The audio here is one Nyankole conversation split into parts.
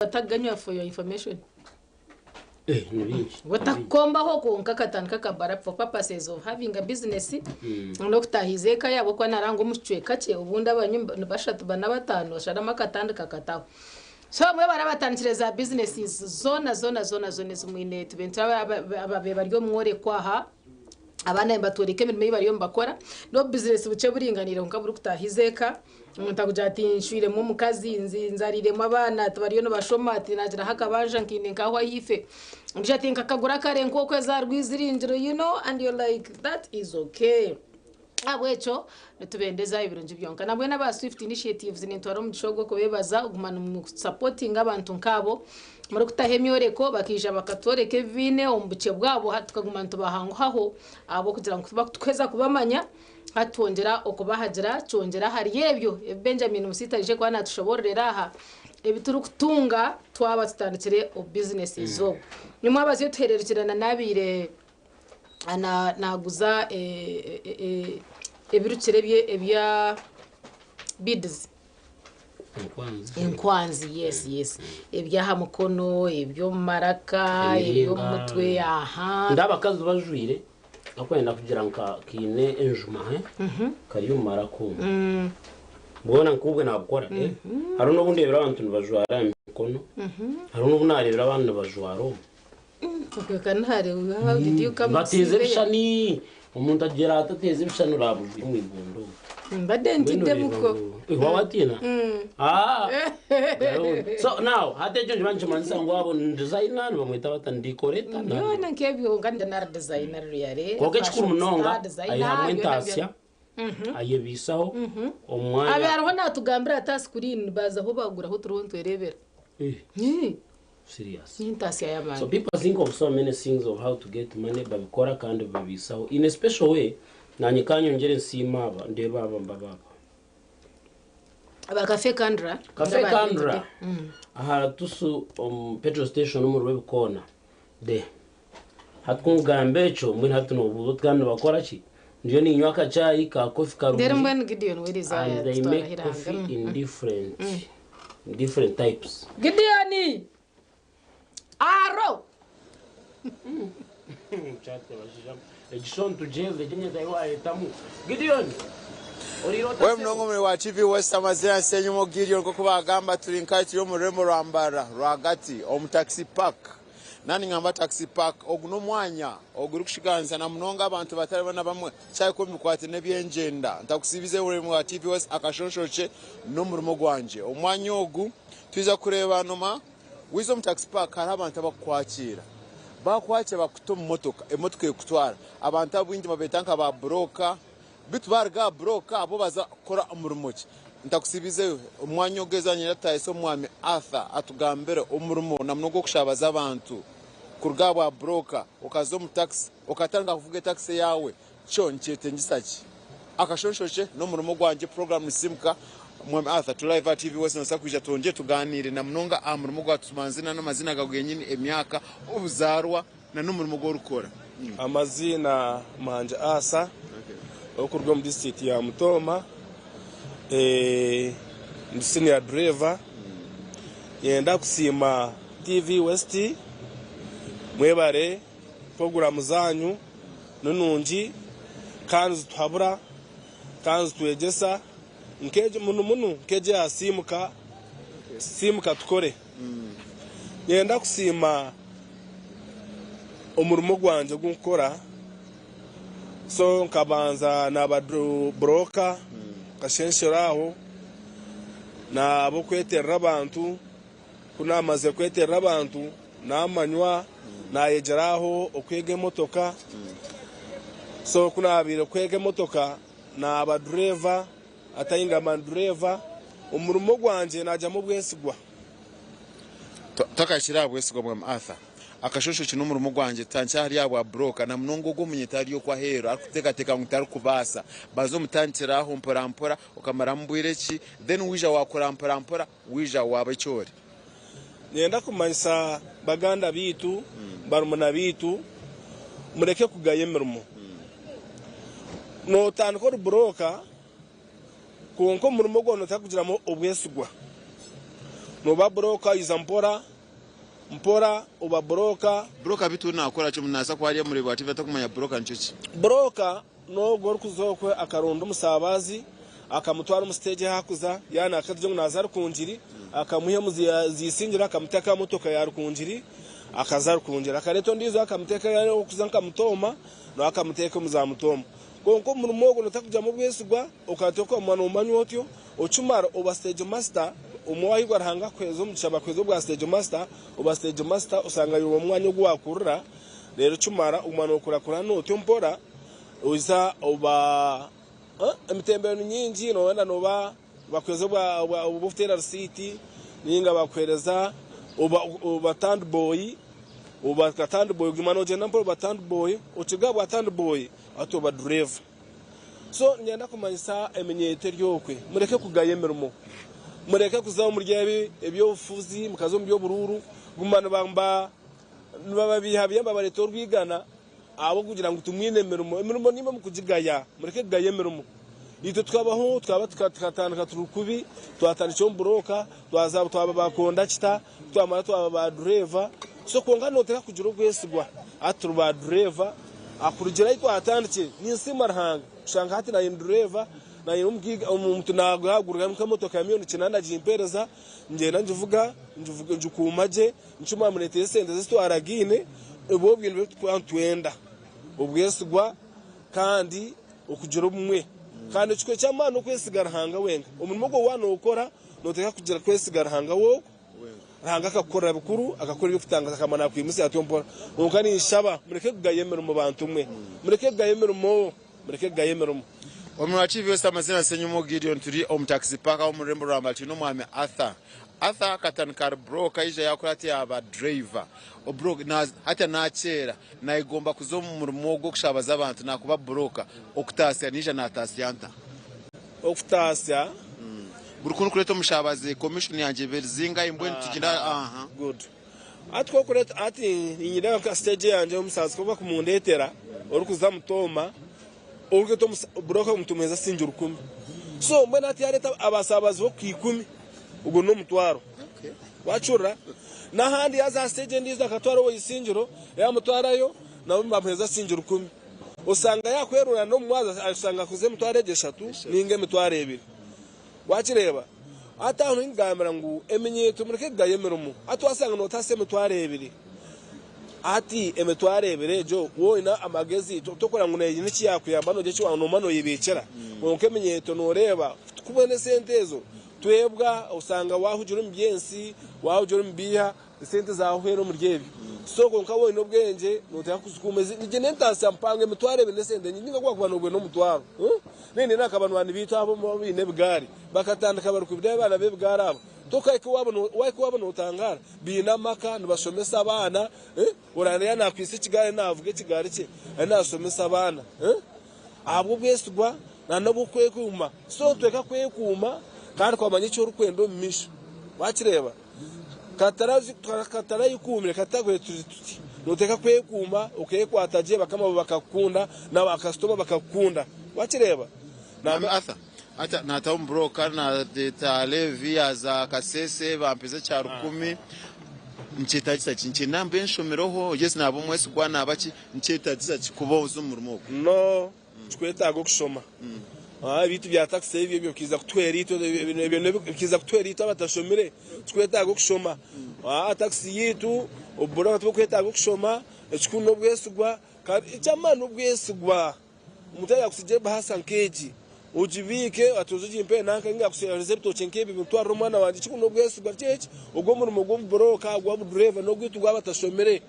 Bataganywa for your information. Eh, ni bingi. Batakukombaho kwonka akatandika akabara for purposes of having a business n'okutahiza eka yaabo kuba naranga omu kicweka kye obundi abanywi ni bashatu bana bataano asharamu akatandika akataho. So bamwe barabatandikire za businesses zoona zoona zoona zoona ezi mwine tube nitureeba ababaire bari omu mworekwa aha Abaana nibatworeka emirimo ei bariyo nibakora n'obu bizinesi bukye buringaniire kwonka burikutaahiza eka. Omuntu akugira ati nshwiremu omukazi, nzariiremu abaana ati bariyo nibashoma ati naagiraho akabanja nkaine nk'aho ahaifo. Ondiijo ati nkakagura kare nk'oku eza Rwiziringiro you know and you're like that is okay. Ahabw'ekyo nitubendeza ebirungi byonka. Nambwenu aba Swift Initiatives nintwara omugisha ogu okubeebaza okuguma nimusapotinga abantu nk'abo murikutaho emyoreko bakaija bakatworeka ebi baine omu bukye bwabo hati tukaguma nitubahanguhaho ahabw'okugira ngu kutukuheza kubamanya hati twongyera okubahagira kyongyera ahari ebyo ebi Benjamin Musiita aije kuba natushoboororera aha ebi turikutunga twaba tutandikire obu businesses obu. Nimwabazyo tuhereerukire na n'abaire Naaguza ebirukire ebya beads enkwanzi yes yes eby'aha mukono eby'omu maraka eby'omu mutwe aha. Nda abakazi bajwaire bakwenda kugira nka kaine enjuma kari omu maraka omu bwona nk'obwe nabukora hariho n'obu ndeebire abantu nibajwara aha mikono hariho n'obu naareebire abandi nibajwara omu. Bateeza ebishushani, omuntu agira ati ateeza ebishushani oraaba ojwire omu ibondo. Mbadde ntidde muko. Iwe watiina? Ah! So now hati ekyo nikiba nikimanyisa ngu abo ni designer nibamweta bata ni decorator? Byona nk'ebyo kwonka nari designer really. Kwonka ekikuru munonga aihamu entaasya ayebaisaho omu mwanya. Abe hariho natugambira ati aha screen bazaho baguraho turiho nitwerebera. Serious. Nintasya y'amaani. So people think of so many things of how to get money babikora kandi bibabaisaho in a special way nanye kanyongyere nsiime aba ndeebe aba mbaba aba. Aba Cafe Kandra. Cafe Kandra aha Tusu omu petrol station omu Rwebikoona there. Hati ku nkugamba ekyo mbwenu hati nobuuza oti kandi nibakora ki? Ndiyo ninywa akachai ka coffee karungi Reero mbwenu Gideon we eriizooba and they yatutwara make Hiranga. coffee in different different types. Gideon! Aro! Egi nitugyeza egi enyeta ei waayetamu. Gideon! Oriire ota We munonga sebo? omuri wa TV West amazina Nsenyimo Gideon nk'oku bagamba turi nka turi omu rurembo rwa Mbarara rwagati omu taxi park. Nangamba taxi park ogu n'omwanya ogurikushiganisa na munonga abantu batari bamwe na bamwe kyahika omu bikwataine n'ebyengyenda. Ntakusiibize Wuremu wa TV West akashonshokye n'omurimo gwangye. Omwanya ogu twija kureeba noma waiza omu taxi park hariho abantu abakukwakiira. Bakukwakira bakuta omu motoka, emotoka ekutwara. Abantu abaingi nibabeeta nka ba buroka. Beitu baaruga aha buroka bo baza kukora omurimo ki? Ntakusiibize omwanya ogu eizooba niinyenda tutahise Omwami Arthur atugambire omurimo na munonga ogw'okushabaza abantu. Kuruga aha bwa buroka okaza omu takisi okatandika kuvuga etakisi eyaawe, kyo nikyetengyesa ki? Akashonshokye n'omurimo gwangye puroguraamu Nisiimuka. Mwami Arthur, turi live aha TV West noobaasa kwija twongyere tugaaniire na munonga aha murimo gwawe tumanze n'amaziina gaawe genyini, emyaka, obuzaarwa. Na n'omurimo ogu orikukora. Amaziina Muhangi Asa orikuruga omu disiturikiti ya Mutooma, ndi siniya dureeva. Niinyenda kusiima TV West, mwebare puroguraamu zaanyu ni nungi kandi nizituhabura kandi nizitwegyesa muno muno nk'egi eya Simuka, Simuka Tukore. Niinyenda kusiima omurimo gwangye ogu nkukora, so nkabanza naaba buroka nkashenshera aho, naaba okweterera abantu, ku naamazire kweterera abantu naamanywa, naayegyera aho okwega emotoka, so ku naabaire kwega emotoka naaba dureeva. Atayingamba ndi dureeva, omurimo gwangye naagiramu obwesigwa. Tutakahikire aha bwesigwa bwa Arthur, akashosho n'omurimo gwangye tutandikire ahari aha bwa buroka na munonga ogwo omunyeta ari okwo aheeru arikuteekateeka ngu tarikubaasa. Banza omutandikire aho mpora mpora okamaramu bwire ki then waija waakura mpora mpora waija waaba eki ori. Niinyenda kumanyisa baganda baitu, barumuna baitu, mureke kugaya emirimo. Nootandika ori buroka kwonka omurimo gwawe noteekwa kugiramu obwesigwa. Nooba buroka oiza mpora mpora oba buroka. Buroka bitu nakora ki? Omuntu nabaasa kuba ari omureebi wa TV atarikumanya buroka nikyo ki? Buroka n'ogwo orikuza okwe akaronda omusaabazi akamutwara omu siteegi ahu arikuza, yaaba naakatugye ngu naaza Rukungiri, akamwiha omu Ziisingiro akamuteeka aha motoka ya Rukungiri akaza Rukungiri. Akareeta ondiijo akamuteeka yaaba orikuza nka Mutooma nawe akamuteeka omu za Mutooma. Kwonka omurimo ogwo nootakugiramu obwesigwa, okaba okaguma noomanywa otyo, okimara oba siteegi masita, omwe waahigwa Ruhanga akuheereza omugisha bakuheereza obwa siteegi masita, oba siteegi masita osanga iwe omwanya ogu waakurira, reero okimara oguma nookurakurana otyo mpora, oza oba emitembero ni nyingi, nooyenda nooba bakuheereza obw'okuteera risiiti nainga bakuheereza oba tandibooyi, oba tandibooyi oguma noogyenda mpora oba tandibooyi, okiruga aha bwa tandibooyi hati oba dureeva. So niinyenda kumanyisa eminyeeto eri okwe, mureke kugaya emirimo, mureke kuza omuri ebi eby'obufuzi mukaza omu by'oburuuru, guma nibababiihabiiha nibabareetera orwigana ahabw'okugira ngu timwine mirimo. Emirimo niimwe mukugigaya, mureke kugaya emirimo. Itwe tukabaho tukaba tukatandika turi kubi, twatandikira omu burooka, twaza twaba ba kondakita, twamara twaba ba dureeva. So kwonka nooteekwa kugira obwesigwa. Hati turi ba dureeva, kurugiirira ahu twatandikire, ninsiima Ruhanga kushanga hati naanye ndi dureeva, naanye omuntu naagurira nk'emotoka ya miriyoni kinaana agimpeereza, ngyenda ngivuga, ngikuuma gye, ncuma mureetera esente ezi twaragaine, obwo obwo nibwo turikuba nitwenda, obwesigwa kandi okugira obumwe. Kandi ekikuru eky'amaani n'okwesiga Ruhanga wenka. Omurimo ogwo waaba nookora, nooteekwa kugira kwesiga Ruhanga w'okwo, Ruhanga akakukorera bikuru, akakora eby'okutangaaza, akamara naakwimutsya atyo mpora. Kwonka ninshaba mureke kugaya emirimo bantu mwe, mureke kugaya emirimo, mureke kugaya emirimo. Omu wa TV West amazina Ssenyumo Gideon turi omu Taxi Park omu rurembo rwa Mbale twine omwami Arthur. Arthur akatandika ari broker yaija yakura hati yaba driver. Hati nakyera nayegomba kuza omu murimo gw'okushabaza abantu nakuba broker okutaasya naija nataasya nta? Okutaasya. Buri ku ndikureeta omushabazi commission yangye eba eri zingahi mbwenu tugyenda aha. Good. Hati ku orikureeta hati niinyenda nka stage yangye omusaasi ku bakumundeetera orikuza Mutooma orikureeta broker omutumeeza siringi rukumi. So mbwenu hati yaareeta abasaabazi b'oku ikumi ogwo n'omutwaro. Waakihurira? N'ahandi yaaza aha stage endiijo akatwara ow'eisingiro yaamutwarayo nabo nibamuheereza siringi rukumi. Osanga yaakwerura n'omu mwaka ashanga akuze emitwaro egyo eshatu nainga emitwaro ebiri. Wakireeba? Hati aho ninkugambira ngu eminyeeto mureke kugaya emirimo. Hati wasanga nootasa emitwaro ebiri. Hati emitwaro ebiri egyo waaba oine amagezi tokureba ngu eine eki yaakuyamba noogira eki noomba nooyebiikira. Kwonka eminyeeto nooreeba kubona esente ezo twebwa osanga waahugira omu by'ensi, waahugira omu biiha. Esente zahwera omuri ebyo. So kwonka waaba oine obwengye noteekwa kuzikuuma. Ezi niinye nentaasya mpango emitwaro ebiri n'esente nyingi ninga ku wakuba nobwenda omutwaro. Ninde n'aka banywani baitu abo abaine ebigaari bakatandika bari kubira abaana b'ebigaari abo. Tokahika wahika owaabo notangaara. Baine amaka nibashomesa abaana. Oraareeba yaaba nakwitse ekigaari navuga ekigaari kye ariyo nashomesa abaana. Ahabw'obwesigwa na n'obwokwekuuma. So nituteekwa kwekuuma kandi twamanya eki orikwenda omu maisho. Wakireeba? Katarayekuumire katagwire turi tuti. Noteekwa kwekuuma okekwata gye bakama baawe bakakukunda na bakasitoma bakakukunda. Wakireeba? Mwami Arthur, Hati naataho omu buroka naareeta Levi yaaza Kasese bampeeza ekya rukumi. Nikyetaagisa ki? Nikyenda mbe nshomireho, yes naaba omwesigwa naaba ki, nikyetaagisa ki kuba oza omu murimo ogu? No. Tikwetaaga okushoma. Ebintu bya takisi ebyo ebyo bikiza kutuhwera itwe ebyo bikiza kutuhwera itwe abatashomire. Tikwetaaga okushoma. Takisi yaitu oburoka tibukwetaaga okushoma, ekikuru n'obwesigwa kandi eky'amaani n'obwesigwa. Omuntu yaaba yakutsigira ebahasa nk'egi, ogibiike ati oze ogimpeere nanka ninga yakuhereza ebitookye nk'ebi bitwarire omwana wangye, ekikuru n'obwesigwa. Kyeki ogwo omurimo gw'obuburoka, ogw'obudureeva n'ogwaitu gw'abatashomire.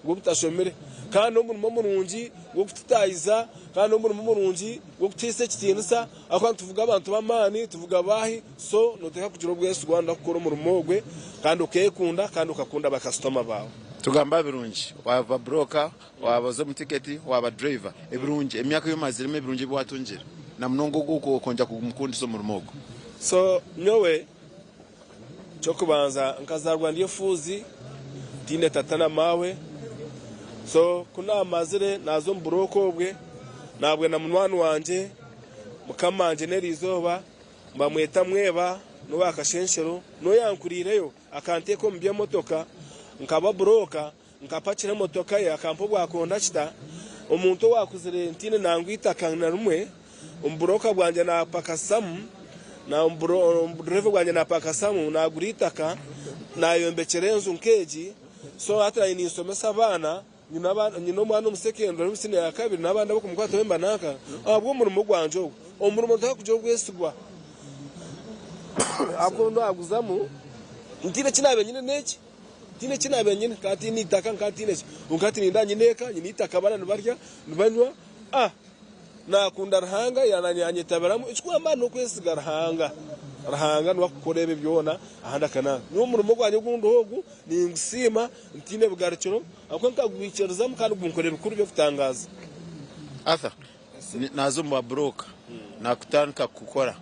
Gw'obutashomire kandi n'omurimo murungi gw'okututaahiza kandi n'omurimo murungi gw'okutuhaisa ekitiinisa ahabw'okuba nituvuga abantu b'amaani, tuvuga baahi, so nooteekwa kugira obwesigwa waaba kukora omurimo ogwe kandi okeekunda kandi okakunda bakasitoma baawe. Tugamba aha birungi, waaba buroka, waaba oza omu tiketi, waaba dureeva, ebirungi, emyaka ei omaziremu ebirungi ebi waatungire na munonga ogu okwongyera kugumukundisa omurimo ogu. So nyowe Eky'okubanza nkazaarwa ndi efuuzi ntaine tata na maawe, so ku naamazire naaza omu burooko obwe naabwena munywani wangye mukama wangye n'eriizooba nibamweta Mweba n'owa Kashenshero niwe yankuriireyo. akanteeka omu by'emotoka nkaba buroka nkapakira emotoka ye akampa obwa kondakita omuntu owakuzire ntiine nangwa eitaka na rimwe omu buroka bwangye napakasamu na omu budereeva bwangye napakasamu nagura eitaka nayombekyera enju nk'egi so hati naanye ninsomesa abaana Nyine omwana omu secondary omu siniya ya kabiri n'abandi ab'okumukwataho mba nanka ahabw'omurimo gwangye ogu. Omurimo tigukugira obwesigwa ahabw'okuba naguzamu ntiine eki naabaire nyine n'eki, ntiine eki naabaire nyine nkaba ntiine eitaka nkaba ntiine ki kwonka hati nindeeba nyine eka, nyine eitaka abaana nibarya nibanywa. Naakunda Ruhanga, yaanyetabiramu. Ekikuru amaani n'okwesiga Ruhanga. Ruhanga niwe akukora ebyo byona ahandi akananga. Nyowe omurimo gwangye ogu ndiho ogu ningusiima ntaine bugarukiro ahabw'okuba nkagwikirizamu kandi gunkora ebikuru by'okutangaaza. Arthur, Naaza omu baburooka naakutandika kukora,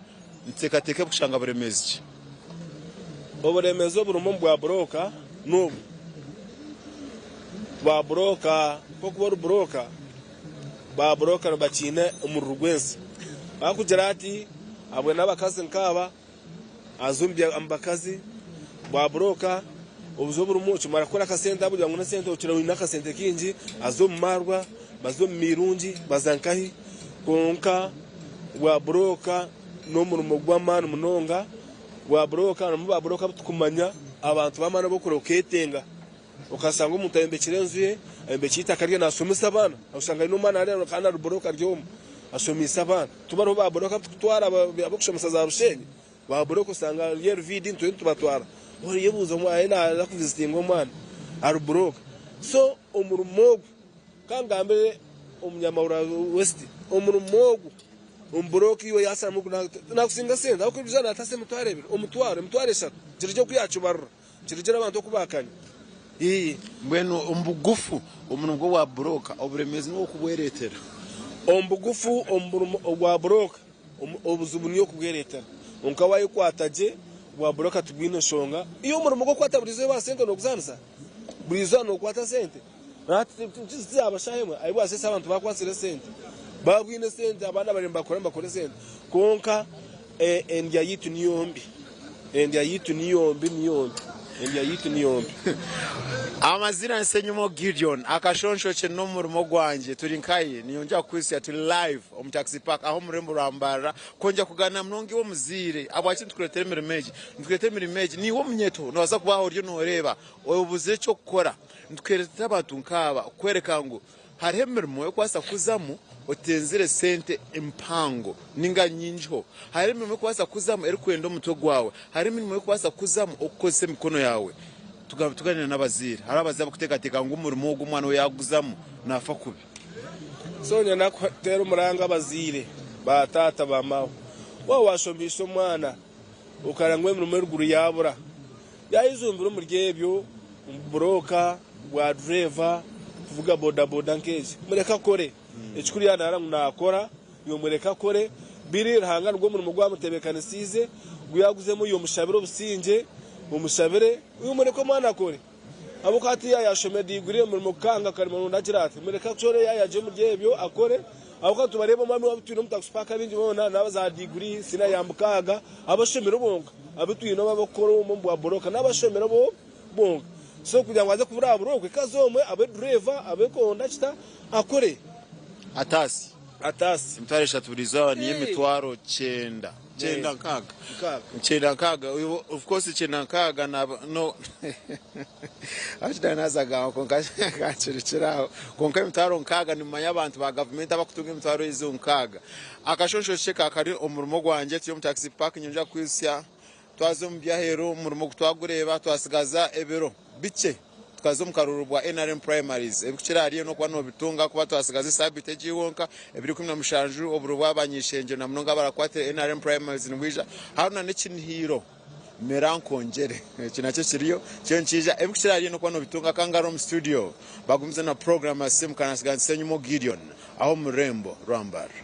niteekateeka kushanga buremeezi ki? Oburemeezi oburimu omu bwaburooka n'obu, Bwaburooka nk'okuba ori burooka, Baaburoka nibakiina omururu gw'ensi. Baakugira ati, Abwene abakazi nk'aba, aza omu bakazi. Bwaburoka, obuzibu oburimu okimara kukora akasente ahabw'okugira ngu n'esente okira oine akasente kaingi, aza omu maarwa, baza omu mirungi, baza nkahi. Kwonka bwaburoka n'omurimo gw'amaani munonga. Bwaburoka harimu baaburoka abu turikumanya, abantu b'amaani abu orikureeba okeetenga. Okashanga omuntu ayombekire enju ye, ayombekire eitaka rye naashomesa abaana. Oshanga aine omwana hariya kandi ari buroka ari omwe ashomeise abaana. Tibariho ba buroka abu turikutwara ab'okushomesa za Bushenyi, ba buroka oshanga ari Ruvidi nitwe nitubatwara. Oyebuuza ahu naaza kuvizitinga omwana ari buroka. So omurimo ogu ka ngambire omunyamahurire West, omurimo ogu omuburoka iwe yaasharamu naakusinga sente ahabw'okuba naatasa emitwaro ebiri, omutwaro, emitwaro eshatu kiri gye oku yaakibarura. Kirigira abantu oku baakanya. Ii. Mbwenu omu bugufu omurimo gw'obwa buroka oburemeezi n'obw'okubwereetera. Omu bugufu omurimo ogwa buroka obuzibu ni okubwereetera. Kwonka waayekwata gye obwa buroka tibwine nshonga. Iwe omurimo gw'okukwata buri izooba sente nooguzaanisa? Buri izooba nookwata sente? Tizaaba shaaha emwe ahi bwaseesa abantu baakwatsire esente. Baaba bwine esente abaana bariyo nibakora nibakora esente. Kwonka endya yaitu niyo mbi. Endya yaitu niyo mbi niyo mbi. Endya yaitu niyo mbi. Amazina Nsenyimo Gideon, akashonshokye n'omurimo gwangye turi nkahi ninyongyera kukwitsya turi live omu taxi park aho omu rurembo rwa Mbarara kwongyera kuganira munonga iwe omuzaire ahabwaki nitukureetera emirimo egi nitukureetera emirimo egi niiwe omunyeto nobaasa kuba oriyo noreeba obuzire eky'okukora Nituheereza abantu nk'aba kworeka ngu hariho emirimo erikubaasa kukuzamu otenzire sente mpango ninga nyingiho. Hariho emirimo erikubaasa kukuzamu erikwenda omutwe gwawe. Hariho emirimo erikubaasa kukuzamu orikukozesa emikono yaawe. Tuganire n'abazaire. Hariho abazaire abarikuteekateeka ngu omurimo ogu omwana we yaaguzamu naafa kubi. So nyenda kuteera omuranga abazaire, ba taata, ba maawe. Waaba waashomeise omwana okareba ngu emirimo eruguru yaabura, Yaayejumbira omuri ebyo, omu buburooka, bwa dureeva, kuvuga bodaboda nk'egi. Mureke akore. Ekikuru yaaba naareeba ngu naakora, iwe mureke akore. Biri, Ruhanga nigwo murimo ogu amutebeekanisiize, ogu yaaguzemu, iwe omushabire obusingye, omushabire, iwe mureke omwana akore. Ahabw'okuba hati yaaba yaashoma diguri omurimo gukanga akaremwa rundi agira ati, mureke akore yaaba yaagye omuri ebyo akore. Ahabw'okuba nitubareeba omwami waabo twine omu taxi park abaingi boona n'aba za diguri siniya ya mukaaga abashomire bonka. Abu twine obu ab'okukora omu bwa buroka n'abashomire bo bonka. So kugira ngu aze kubura aha buroka ekaza omwe abe dureeva abe kondakita akore. Ataasi. Ataasi. Emitwaro eshatu buri izooba niyo emitwaro kyenda. Kyenda nkaaga. Nkaaga. Kyenda nkaaga. Of course kyenda nkaaga naaba no Actually naaza kugamba kwonka nkakirekera aho. Kwonka emitwaro nkaaga nimumanya abantu ba gavumenti abakutunga emitwaro ezo nkaaga. Akashonshokye ka kari omurimo gwangye turi omu taxi park nyongyera kukwitsya twaza omu by'aheeru omurimo ogu twagureeba twasigaza ebiro bikye tukaza omu karuuru bwa nrm primaries ebikukira ahari ebyo n'okuba nobitunga kuba twasigaza esaabiiti egi yonka ebiro 17 oburo bw'abany'ishengyero na munonga abarakwatira nrm primaries nibwija hariho na n'ekinihiiro Mera nkwongyere. Eki nakyo kiriyo kiriyo nikiija. Ebikukira ahari n'okuba nobitunga Kangaroo omu studio bagumize na program ya Simuka na Nsiga Nsenyimo Gideon aho omu rurembo rwa Mbarara.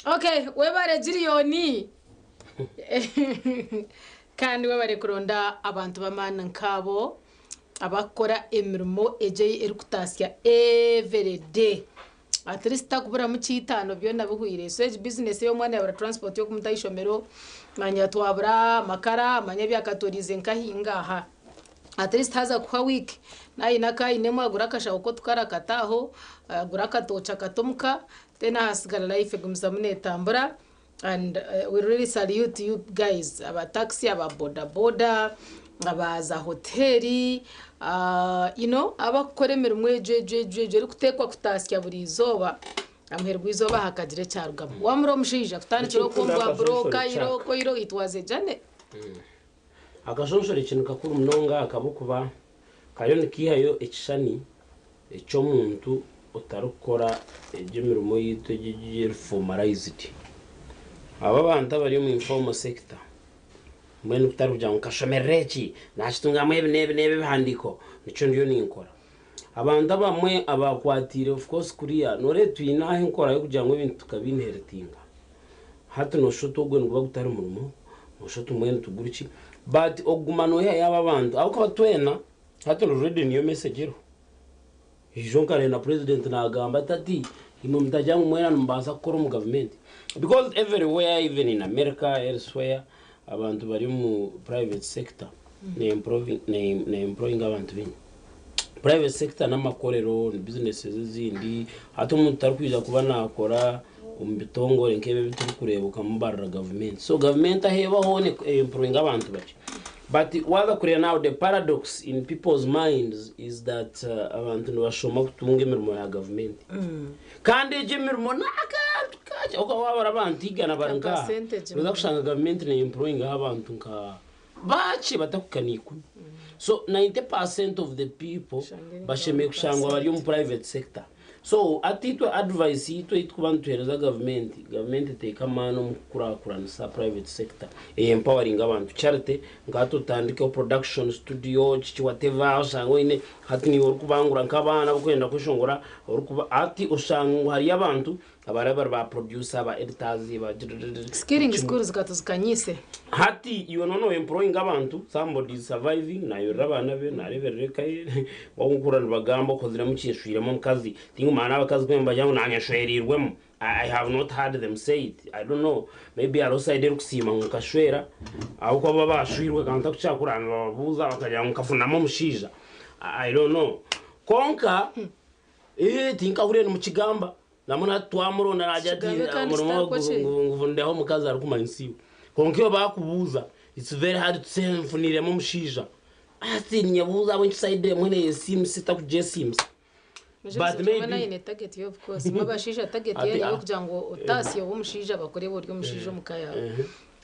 Okay, webare Gideon. Kandi webare kuronda abantu b'amaani nk'abo abakukora emirimo egyo erikutaasya everyday. At least takuburamu kiitaano byona bihweire. So egi business ey'omwana yabura transport y'okumuta ah'ishomero, manya twabura amakara, manya ebyakaturiize nkahi ngaaha. At least haaza kuhwa week naaba aine aku ainemu agure akashaho k'otukara akate aho, agure akatookye akate omuka, then ahasigara life egumizamu neetambura and we really salute you guys aba taxi, aba boda boda, aba za hoteeri, you know abakukora emirimo egyo egyo egyo egyo erikuteekwa kutaasya buri izooba, amuheru gw'eizooba hakagira ekyarugamu. Waaba muri omushaija kutandikira okwo omu bwa buroka, irooko irooko, it was a journey. Akashonshore eki nikakuru munonga ahabw'okuba kariyo nikaihayo ekishushani eky'omuntu otarikukora egyo emirimo yaitu egi eri formalized. Aba abantu abari omu informal sector mbwenu kutari kugira ngu nkashomerera eki, nakitungamu ebi n'ebi n'ebi ebihandiiko nikyo ndiyo ninkora. Abantu abamwe abakwatiire of course kuriya nooreeba twine ahu enkora y'okugira ngu ebintu tukabi inheritinga. Hati noshusha oti ogwe niguba gutari murimo, noshusha oti mbwenu tugurukye but okuguma noyihayo abo abantu ahabw'okuba twena hati already niyo message eriho. Ijo nkareeba na president nagamba ati ati imwe mutagira ngu mwena nimubaasa kukora omu gavumenti because everywhere even in America elsewhere abantu bari omu private sector ne employinga abantu baingi. Private sector n'amakorero ni businesses ezindi hati omuntu tarikwija kuba nakora omu bitongore nk'ebi ebi turikureeba okamubarira gavumenti. So gavumenti ahu eba hoona employinga abantu bakye. But waaza kureeba now the paradox in people's minds is that abantu nibashoma kutunga emirimo ya gavumenti. Kandi egyo emirimo n'akantu kakye okaba waabara abantu igana bari Ka nk'aha, percentage nooza kushanga gavumenti neemployingaho abantu nka bakye batakuhika n'ikumi. So 90% of the people Oshanga eri nka bashemereire kushangwa bari omu 1%. private sector. So hati itwe advice yitu ei turikuba nituheereza gavumenti, gavumenti eteeke amaani omu kukurakuranisa private sector, eyempoweringe abantu. Charity nka hati otandikeho production studio kiki whatever oshange oine hati niiwe orikubangura nk'abaana abarikwenda kweshongora orikuba hati oshanga ngu hariyo abantu abarabe bari ba producer, ba editors, ba Skilling schools katuzikanyise. Hati iwe nooba no employinga abantu, somebody is surviving, nayorora abaana be, nareeberera eka ye, wakuhurira nibagamba okoziremu ki, nshweiremu omukazi, tingumanya n'abakazi ku nibagira ngu naanye nshwereirwemu, I have not heard them say it, I don't know, maybe hariho side erikusiima ngu nkashwera, ahabw'okuba bo abashweirwe nkaba ntakukyakura nibababuuza bakagira ngu nkafunamu omushaija, I don't know, kwonka tinkahuriire nimukigamba. Namwe hati twamuronda nagira ati Kigambe kandi omurimo kitarikwo ogu ki? ngu ngundeho omukazi arikumanyisa iwe. Kwonka iwe bakubuuza it's very hard to say nfuniremu omushaija. Hati ninyebuuza ahabw'enki side emwe neyesiimisa etakugyesiimisa. But But maybe naine target ye of course. Imwe abashaija target Ati, yanyu ah. y'okugira ngu otaasye obe omushaija bakureebe ori omushaija omu ka yaawe.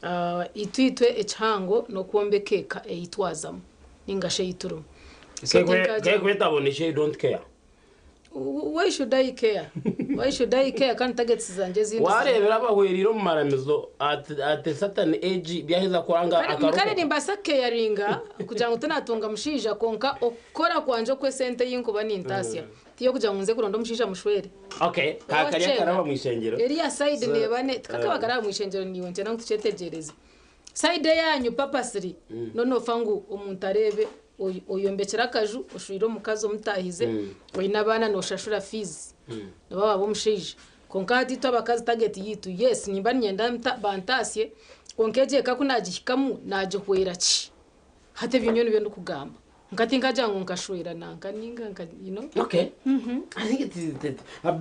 Ah, itwe itwe ekihango n'okwombeka eka ei twazamu ninga shi ei turimu. So tinkagira ngu- Kekwetabona you don't care. Why should I care? Why should I care kandi targets zangye ezindi Wareebera abahwereire omu maramizo at, at a certain age byaheza kuranga Kare kare akarokoka. nimbaasa kukeyaringa kugira ngu tinatunga mushaija kwonka okukora kwangye okw'esente ei nkuba nintaasya tiyokugira ngu nze kuronda omushaija mushwere. Okay, ka kariya karaba mu ishengyero. Eriya side So, neeba ne tikakaba karaba mu ishengyero niiwe nkyenda ngu tukyetegyereze. Side eyanyu purposely no nofa ngu omuntu areebe oyombekire akaju, oshweire omukazi omutahize, oine abaana noshashura fees, nibo baba omushaija. Kwonka hati itwe abakazi target yitu, yes nimba niinyenda bantaasye, kwonka egyo eka ku nagihikamu nagihwera ki? Hati ebyo nyowe nibyo ndikugamba. Nka tinkagira ngu nkashwera nanka ninga nka you know. Okay. I think it is it, I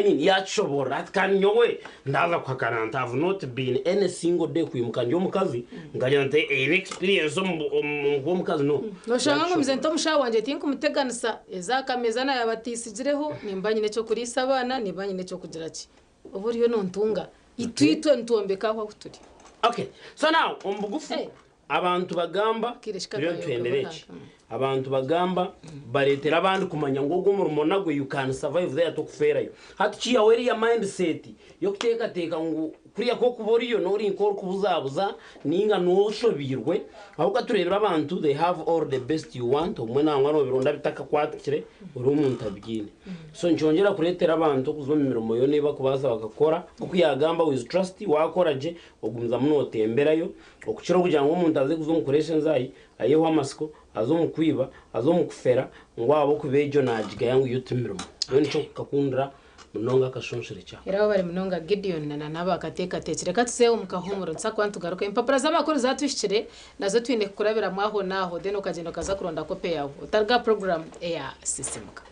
mean yakishoborora ati kandi nyowe ndaza kuhakana nti I've not been any single day kwimuka ndi omukazi nkagira nti eine experience omu omu kuba omukazi no. Noshanga ngu mize nti omushaho wangye tinkumuteganisa, eza akameza naayaba atiisigireho, nimba nyine eky'okuriisa abaana, nimba nyine eky'okugira ki. Oba oriyo nontunga. Itwe itwe nitwombeka ahu ahu turi. Okay. So now omu bugufu Hey. abantu bagamba Kiire turiyo kikakayoka nituhendera eki. butanka. Abantu bagamba bareetera abandi kumanya ngu ogu omurimo nagwo you can survive there tokufeerayo. Hati kiihaho eriya mindset y'okuteekateeka ngu kuriya ku orikuba oriyo noori nk'orikubuzabuza ninga n'oshobeirwe ahabw'okuba tureebire abantu they have all the best you want obumwe nangwa nobironda bitakakwatikire ori omuntu abiine. So nikyongyera kureetera abantu okuza omu mirimo yoona ei barikubaasa bakakora nk'oku yaagamba with trust waakora gye ogumizamu nootemberayo okukira okugira ngu omuntu aze kuza omu kureesha enzaahi ayehwe amatsiko aze omu kwiba aze omu kufera ngu ahabw'okuba egyo naagigaya ngu yo ti mirimo. Mbwenu nikyo nkakundira. Munonga akashonsherekye ako. Era webare munonga Gideon na n'abakateekateekire. Ka tuze omu kahuumuro nituza kuba nitugaruka. Empapura z'amakuru zaatuhikire, nazo twine kukurabiramu aho n'aho then okagyenda okaza kuronda kopi yaawe. Otaruga aha puroguraamu eya Sisiimuka.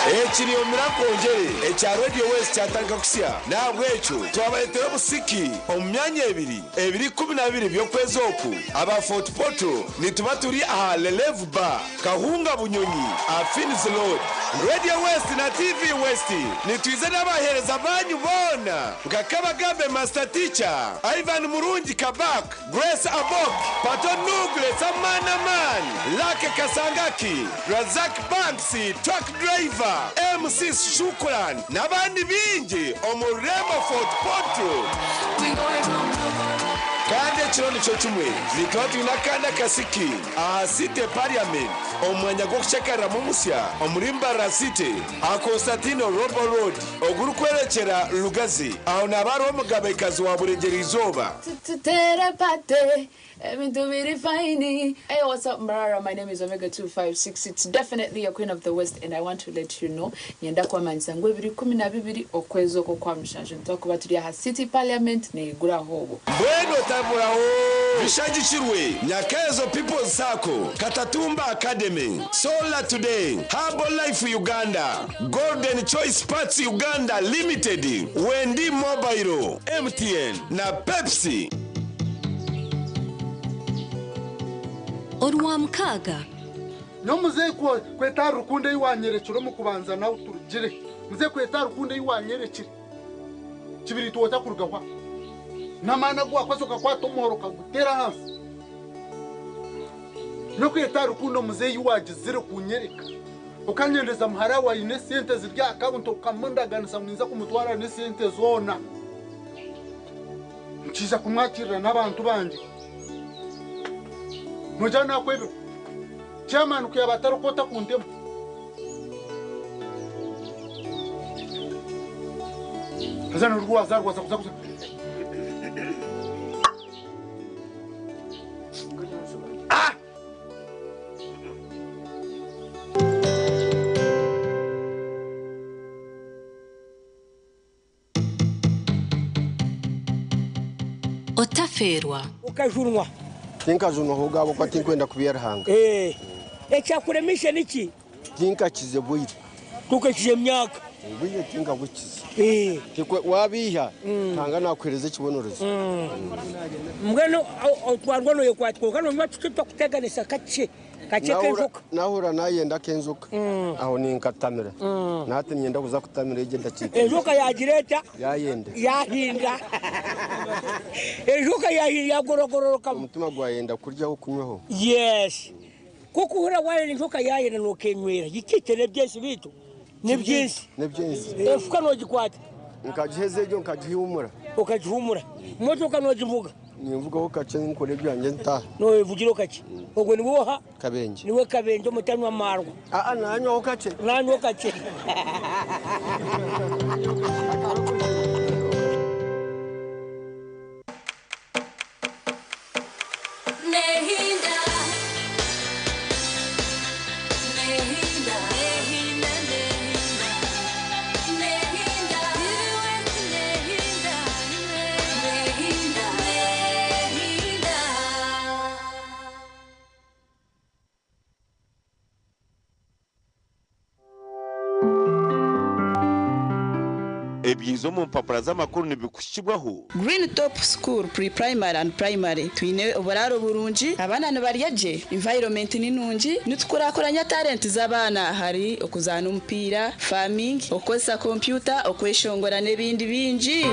Ekiriomira Nkongyere ekya Radio West kyatandika kusya, n'ahabw'ekyo twabareetera obusiki omu myanya ebiri, ebiro 12 by'okwezi oku. Aba Fort Portal nituba turi aha Lelevu Bar, Kahunga Bunyonyi aha Finns Road. Radio West na TV West nitwiza n'abaheereza baanyu boona nka Kabagambe Master Teacher, Ivan Murungi Kabak, Grace Abok, Pato Nugle Samana Man, Lucky Kasangaki, Razak Banks, Truck Driver, MC Shukran n'abandi baingi omu rurembo Fort Portal. Kandi ekiro nikyo kimwe nituba twine akandi akasiki aha City Parliament omu mwanya gw'okushekariramu omusya omuri Mbarara City aha Constantino Robo Road ogurikworekyera Lugazi. Aho naaba hariho Omugabekazi wa Burengyerwa-izooba. Tutere party, ebintu biri fine. Hey, what's up, Mbarara? My name is Omega 256. It's definitely your Queen of the West, and I want to let you know nyenda kwamanyisa ngu ebiri 12 okwezi okwo kwa mushanju nitwakuba turi aha City Parliament neiguraho obwo. Mbwenu otaburaho! Bishagikirwe Nyakaezo People's Sacco, Katatumba Academy, Solar Today, Herbal Life Uganda, Golden Choice Parts Uganda Limited, Wendi Mobile, MTN na Pepsi. Orwamukaaga. Nyowe muzeeyi kweta ahari rukundo ei waanyerekire omu kubanza nawe turugire. Muzeeyi kweta aha rukundo ei waanyerekire kibiri twota kurugaho aha. N'amaani agu waakozire okakwata omuhoro okaguteera ahansi. Nyowe kweta aha rukundo muzeeyi ei waagizire kuunyereka. Okanyendeza muhara waawe aine esente ziri aha akawunti okamundaganisa ngu ninza kumutwara n'esente zoona. Nkiija kumwakirira n'abantu bangye. Nogira naakwebirwe? Chairman ku yaaba atariho otakuntema. Haza n'orwo wazaarwa waza kuza kuza. Ah! Otafeerwa. Okajunwa. Tinkajunwa ahobwe ahabw'okuba tinkwenda kubiiha Ruhanga. Ekyakuremeise niki? Tinkakize bwire. Tokakize myaka. Obwire tinkabukize. Wabiiha, Ruhanga nakuheereza ekibonerezo. Mbwenu otwarwa noyekwata kwonka nonywa tukye twakuteganisa kakye. Kakye k'enjoka. Nahurira nayenda ak'enjoka, aho ninkatamira. Na hati niinyenda kuza kutamira egyo endakiika. Enjoka yaagira eta? Yaayenda. Yaahinda. Enjoka yaahinda yaagorogororokamu. Omutima gwayenda kuryaho kunywaho. Yes. Ku okuhurira waayenda enjoka yaayenda nookenywera. Yikiite n'eby'ensi beitu n'eby'ensi. N'eby'ensi. Efuka noogikwata. Nkagiheza egyo nkagihuumura. Okagihuumura. Motoka noogivuga. Ninvugaho kakye nkora ebyangye ntaaha. Noyevugiraho kakye. Ogwo niwe oha? Kabengye. Niwe Kabengye omutanywa amaarwa. Aa nanywaho kakye. Nanywaho kakye. Ebyiza omu mpapura z'amakuru nibikuhikibwaho. Green Top School Pre-Primary and Primary, Twine oburaaro burungi, abaana nibarya gye, environment ni nungi, nitukurakuranya talent z'abaana ahari okuzaana omupiira, farming, okukozesa kompyuta, okweshongora n'ebindi bingi.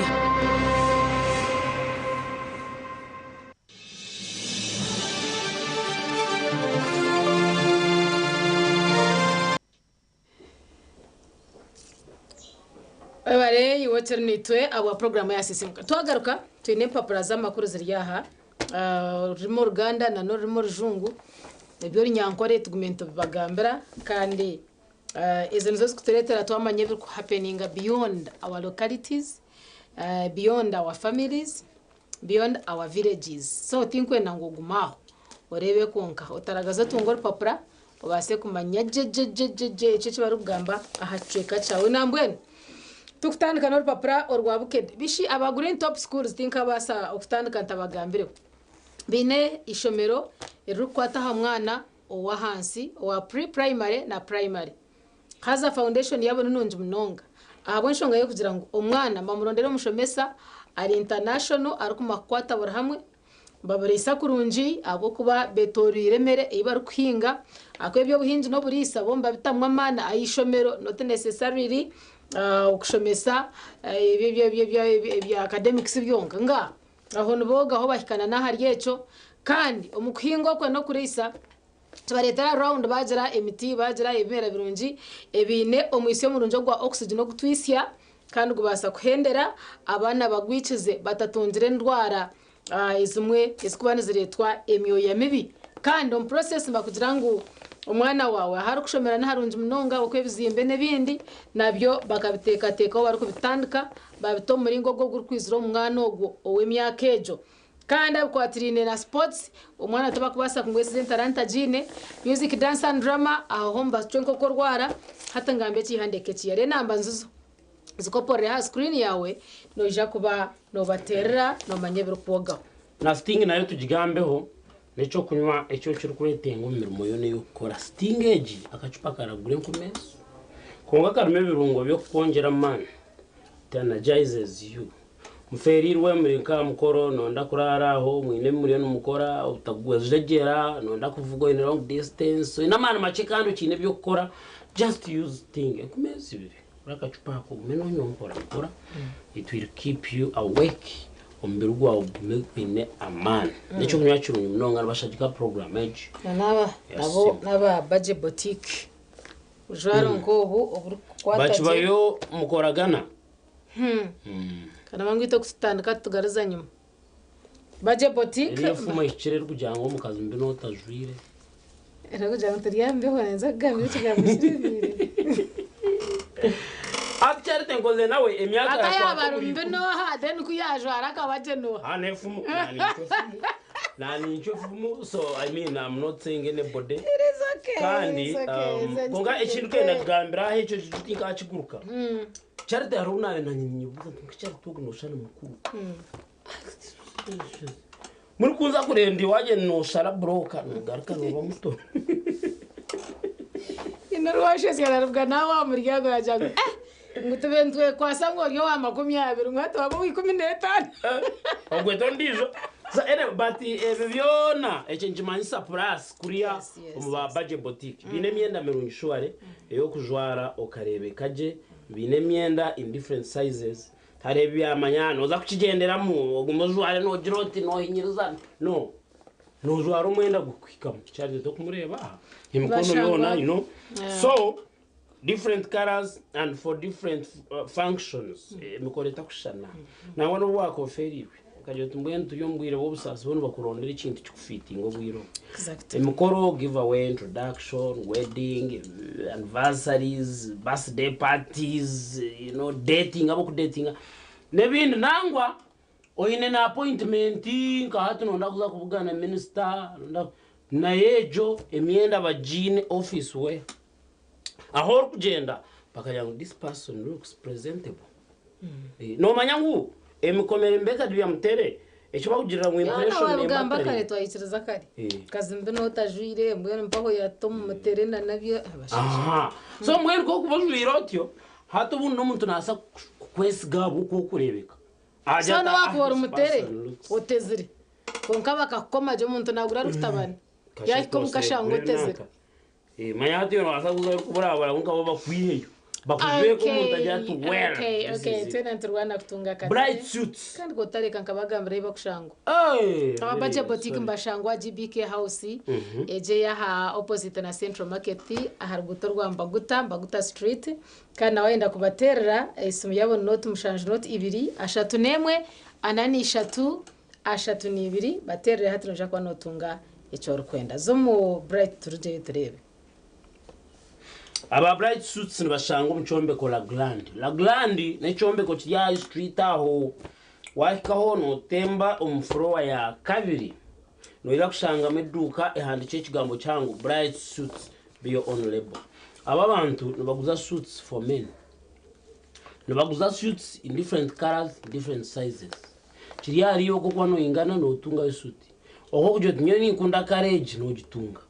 Webare iwe okiri naitwe ahabwa puroguraamu ya Sisiimuka. Twagaruka, twine empapura z'amakuru ziri aha. Orurimi Oruganda na n'orurimi Orujungu. Eby'Orunyankore tugume nitubibagambira kandi ezo nizo zikutureetera twamanya ebirikuhapeninga beyond our localities, beyond our families, beyond our villages. So tinkwenda ngu ogume aho oreebe kwonka otaragaze otunge orupapura obaase kumanya gye gye gye gye gye ekyo eki barikugamba aha kicweka kyawe. Nambwenu tukutandika n'orupapura orwa Bukedde. Bishi aba Green Top Schools tinkabaasa okutandika ntabagambireho. Baine eishomero eririkukwata aha mwana ow'ahansi owa pre-primary na primary. Haza foundation yaabo ni nungi munonga ahabw'enshonga y'okugira ngu omwana bamurondera omushomesa ari international arikumanya kukwata buri hamwe, Nibaburiisa kurungi ahabw'okuba betooroire emere ei barikuhinga. Ahakuba eby'obuhingi n'oburiisa bo nibabitamu amaani aha ishomero not necessarily okushomesa ebya academics byonka. Ngaaha, aho niboogaho bahikana n'ahari ekyo. Kandi omu kuhinga okwe n'okuriisa, Kibareetera rawundi baagira emiti, baagira ebimera birungi ebiine omwitsyo murungi ogwa oxygen ogutwitsya kandi gubaasa kuhendera abaana bagwikize batatungire endwara ezimwe ezirikuba nizireetwa emyoya mibi. Kandi omu process nibakugira ngu omwana waawe ahu arikushomera niharungi munonga ahabw'okuba ebizimbe n'ebindi nabyo bakabiteekateekaho barikubitandika baabita omu muringo ogwo ogurikwizira omu mwana ogwo ow'emyaka egyo. Kandi abikwatiraine na sports, omwana tibakubaasa kumwesiza entaranta agiine, music, dance and drama aho ho nibacwa enkoko orwara, hati ngambe ekihandiiko eki yari enamba nzizo zikoporore aha screen yaawe noija kuba nobateerera nomanya ebirikwogaho. Na sting nayo tugigambeho, n'eky'okunywa eki okirikwetenga omu mirimo yoona ei orikukora. Sting egi akacupa karagura enkumi ezo, kwonka karimu ebirungo by'okukwongyera amaani, it energizes you. Mufeereirwe muri nk'aha mukoro, nooyenda kuraara aho, mwine ebi muriyo nimukora, otagwejegyera, nooyenda kuvuga oine long distance, oine amaani makye kandi okiine eby'okukora, just use Sting enkumi ibiri, gura akacupa ako ogume noonywa mpora mpora, it will keep you awake, omubiri gwawe gugume gwine amaani. N'eky'okunywa kirungi munonga, nibashagika puroguraamu egi. Na n'aba Ya nabo Sting. n'aba Baje Boutique. Bujwaro nk'obu oburikukwata gye. Bakibayo mukoragana. Kandi ngu itwe kututandika tutugariza nyima. Bagye boutique. Eriyo efumu ehikire erikugira ngu omukazi mubi n'otajwire. Erikugira ngu turi aha mbeho neenza kugamba ekigambo kiremeire. Hati Charity nkoze nawe emyaka Aka yakwata yaaba ari buri mubi n'oha then ku yaajwara akaba gye n'oha? Ha n'efumu naanye nikyo efumu naanye nikyo efumu so I mean I'm not saying anybody It is okay, kandi it's okay, um, it's kwonka okay. ekindikwenda kugambira aha ekyo tinkakiguruka. Charity hariho obu naabaire naanye ninyebuuza nti nka Charity ogu nooshusha ni mukuru. Murikunza kureeba ndi wagyenda nooshara burooka noogaruka nooba muto. Nyine orwashezi araruga nawe aha muryango yaagira ngu eh ngu tube nitwekwasa ngu ori owa 20 ngu hati waaba owa 15. Ogwe t'ondiijo. So anyway, but ebyo byona ekyo nikimanyisa plus kuriya omu ba Baje Boutique. Baine emyenda mirungi surely ey'okujwara okareebeka gye. Baine emyenda in different sizes hariho ebi yamanya noza kukigyenderamu ogume ojware nogira oti nohinyiriza no nojwara omwenda gukuhikamu Charity tokumureeba aha emikono yoona you know so different colours and for different functions emikoro etakushushana nangwa nobu wakuba oferiirwe Okagira oti mbwenu turi omu bwire bw'obusaasi bo nibakurondera ekintu kikufiitinga obwire obu. Emikoro, give away, introduction, wedding, anniversaries, birthday parties, you know, dating, ab'okudeetinga n'ebindi. Nangwa oine na appointment nka hati noyenda kuza kubugana minisita, nayo egyo emyenda bagiine office wear. Ahu orikugyenda bakagira ngu this person looks presentable. Noomanya ngu emikomere mbega byamutere eki bakugirira ngu Yoona impression wabigamba kare emattering. twayikiriza kare. Eh. Kazi mbi notajwire mbwenu mpaho yata omu mutere na nabyo abashaija. Aha. So mbwenu ku orikuba ojwire otyo, hati obundi n'omuntu naasa kukwesiga ahabw'oku orikureebeka. So Agira ati, nowakuba ah ori this mutere person looks. otezire kwonka bakakukoma gye omuntu nagura arikutabana yahika omu kashanga otezire. Manya hati nobaasa kuza orikuburabura kwonka bo bakwiheyo bakujweke omuntu agire ati well Okay, this okay, is it. twena niturwana kutunga akatare. Bright suits. Kandi otareka nkabagambira ei bakushangwa. Hey, Aba Baje very Boutique sorry. nibashangwa GBK House egyo ey'aha opposite na Central Market aha ruguuto rwa Mbaguta, Mbaguta Street. Kandi na waayenda kubateerera esimu yaabo ni nooti mushanju nooti ibiri ashatu n'emwe ana n'ishatu. 32 bateerere hati noija kuba nootunga eki orikwenda. Za omu Bright turugyeyo tureebe. Aba Bright Suits nibashangwa omu kyombeko La Grande. La Grande n'ekyombeko kiri aha High Street aho. Waahikaho nootemba omu furowa ya kabiri noija kushangamu eduuka ehandikireho ekigambo kihango Bright Suits be your own label. Aba abantu nibaguza suits for men. Nibaguza suits in different colours, different sizes. Kiri ahari iwe oku orikuba noingana notungayo suit. Oku orikugira oti nyowe ninkunda colour egi nogitunga.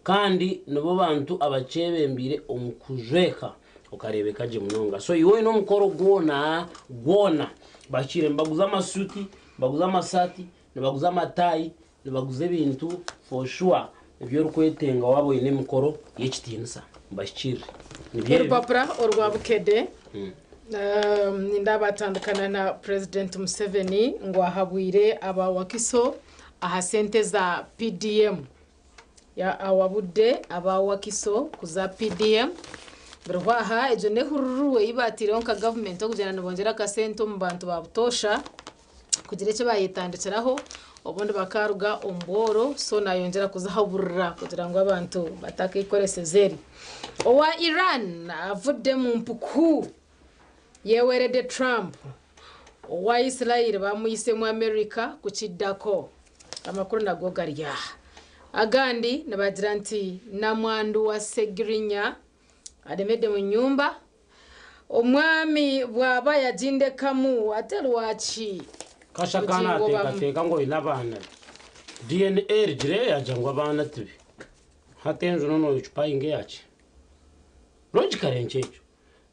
Kandi nibo bantu abakyebembeire omu kujweka okareebeka gye munonga. So iwe oine omukoro gwona gwona bakiire nibaguza amasuuti, nibaguza amasaati, nibaguza amataayi, nibaguza ebintu for sure ebi orikwetenga waaba oine emikoro y'ekitiinisa. Nibahikiirire. Nibyo ebi. Orupapura orwa Bukedde nindabatandikana na Purezidenti Museveni ngu ahabwire aba Wakiso aha sente za PDM. Awabudde aba Wakiso kuza PDM biriho aha egyo n'ehururu ei baateireho nka gavumenti okugyenda nibongyera akasente omu bantu ba butoosha kugira eki baayetandikiraho obundi bakaaruga omu bworo so naayongyera kuzihaburira kugira ngu abantu batakeekoreseza eri. Owa Iran avudde omu mpuku yeewerede Trump. Owa Israel bamwitsemu America kukiddako. Amakuru nago gari aha. Agandi nibagira nti Namwandu wa Ssegirinya aremedde mu nyumba. Omwami bwaba yagindekamu ate lwaki Kasha ka Bugingo bamu. nateekateeka ngu oine abaana be. DNA erugire yaagira ngu abaana tibe. Hati enju noona oyoccupyinga eyaki? Logically nkyekyo.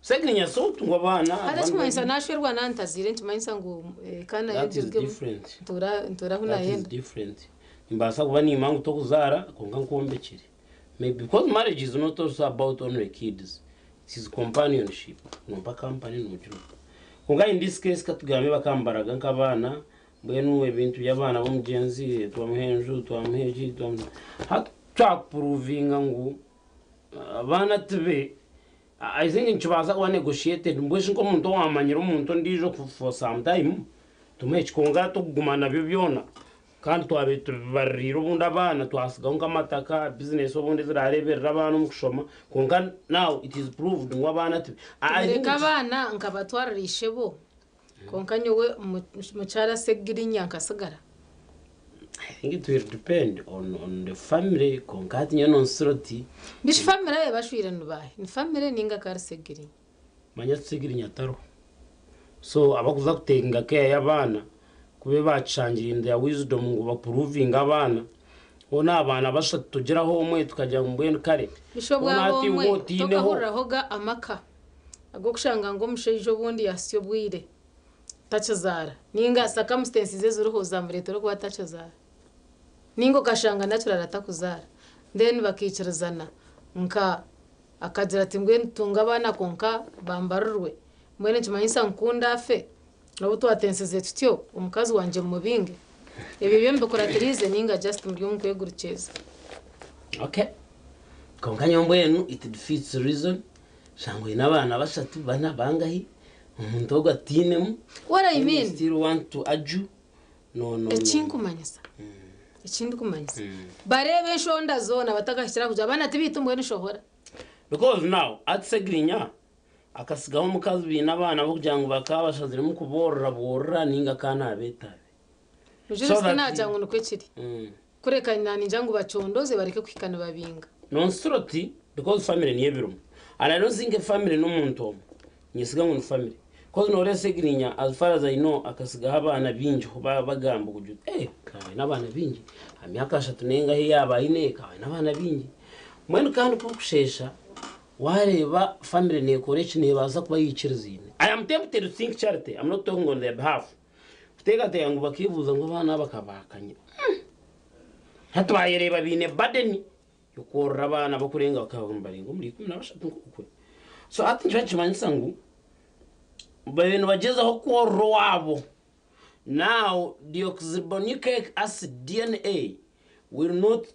Segirinya si otunga abaana Hati ekimanyisa nashwerwa nantaziire nikimanyisa ngu eka nayo That is egyo different. ntuura ntuura ahu That is nayenda. different. Nimbaasa kuba niimanya ngu tokuzaara kwonka nkwombekire. Maybe because marriage is not also about only kids. It is companionship. Nompa company nogira ota. Kwonka in this case katugambe bakambaraga nk'abaana mbwenu ebintu by'abaana b'omugyenzi twamuha enju twamuha eki twamuha hati twakupuruvinga ngu abaana tibe I think nikibaasa kuba negotiated mbwenu shi nk'omuntu owamanyire omuntu ondiijo for some time tumuhe eki kwonka tokuguma nabyo byona kandi twabaire tubibaririire obundi abaana twasigaho nk'amataka business obundi ezirareeberera abaana omu kushoma kwonka now it is proved ngu abaana tibe I think Tumureke abaana nkabatwarira ishebo kwonka nyowe mukyara Ssegirinya nkasigara. I think it will depend on, on the family kwonka hati nyowe nonsira oti Bishi family aye bashwire nibahi? Ni family ninga kari Ssegirinya? Manya Ssegirinya tariho so abakuza kutekinga care y'abaana kube bakishangire in their wisdom ngu bapuruvinge abaana hoona abaana bashatu tugiraho omwe tukagira ngu mbwenu kare Bishi hoona obwaba hati omwe iwe otiineho tokahurirahoga amaka ag'okushanga ngu omushaija obundi yahitsya obwire takizaara ninga circumstances eziriho zamureetera okuba atakizaara ninga okashanga naturally atakuzaara then bakaikirizana nka akagira ati mbwenu tunga abaana kwonka bambarirwe mbwenu nikimanyisa ngu ku ndaafe n'obu twatensize tutyo omukazi wangye mumubinge? Ebyo byo mubikuratiriize ninga just muri omu kwegurukyeeza? Okay. Kwonka nyowe mbwenu it defeats reason shanga oine abaana bashatu bana bangahi omuntu ogwo atiinemu What I then you mean still want to argue no no no. Ekinkumanyisa ekindikumanyisa bareebe enshonda zoona batakahikire aha kugira abaana tibaitu mbwenu shohora. Because now ati Segirinya akasigaho omukazi baine abaana bokugira ngu bakaba bashaziremu kuboorora bworora ninga akaba nabeetaabe. Mujurisi So that tinagira ngu nikwo kiri. Kureka naningira ngu bacondoze bareke kuhika nibabinga. Nonsura oti because family niyo ebirimu and I don't think family nomuntu omwe nyesiga ngu ni family coz noreeba Segirinya as far as I know akasigaho abaana bingi ho bagamba kugira oti eh akaba aine abaana bingi aha myaka ashatu nengahi eyaba aine akaba aine abaana bingi mbwenu kandi kurukushesha wareeba family nekora eki nebaasa kuba yikiriziine I am tempted to think Charity I'm not talking on their behalf Kuteekateeka ngu bakeebuuza ngu abaana aba bakabakanya. Hati baayereeba baine burden y'okworora abaana bakurenga bakaba nibarenga omuri 13 nk'okwe. So hati nikiba nikimanyisa ngu babaire nibagyezaho kworora owaabo. Now deoxyribonucleic acid, DNA, will not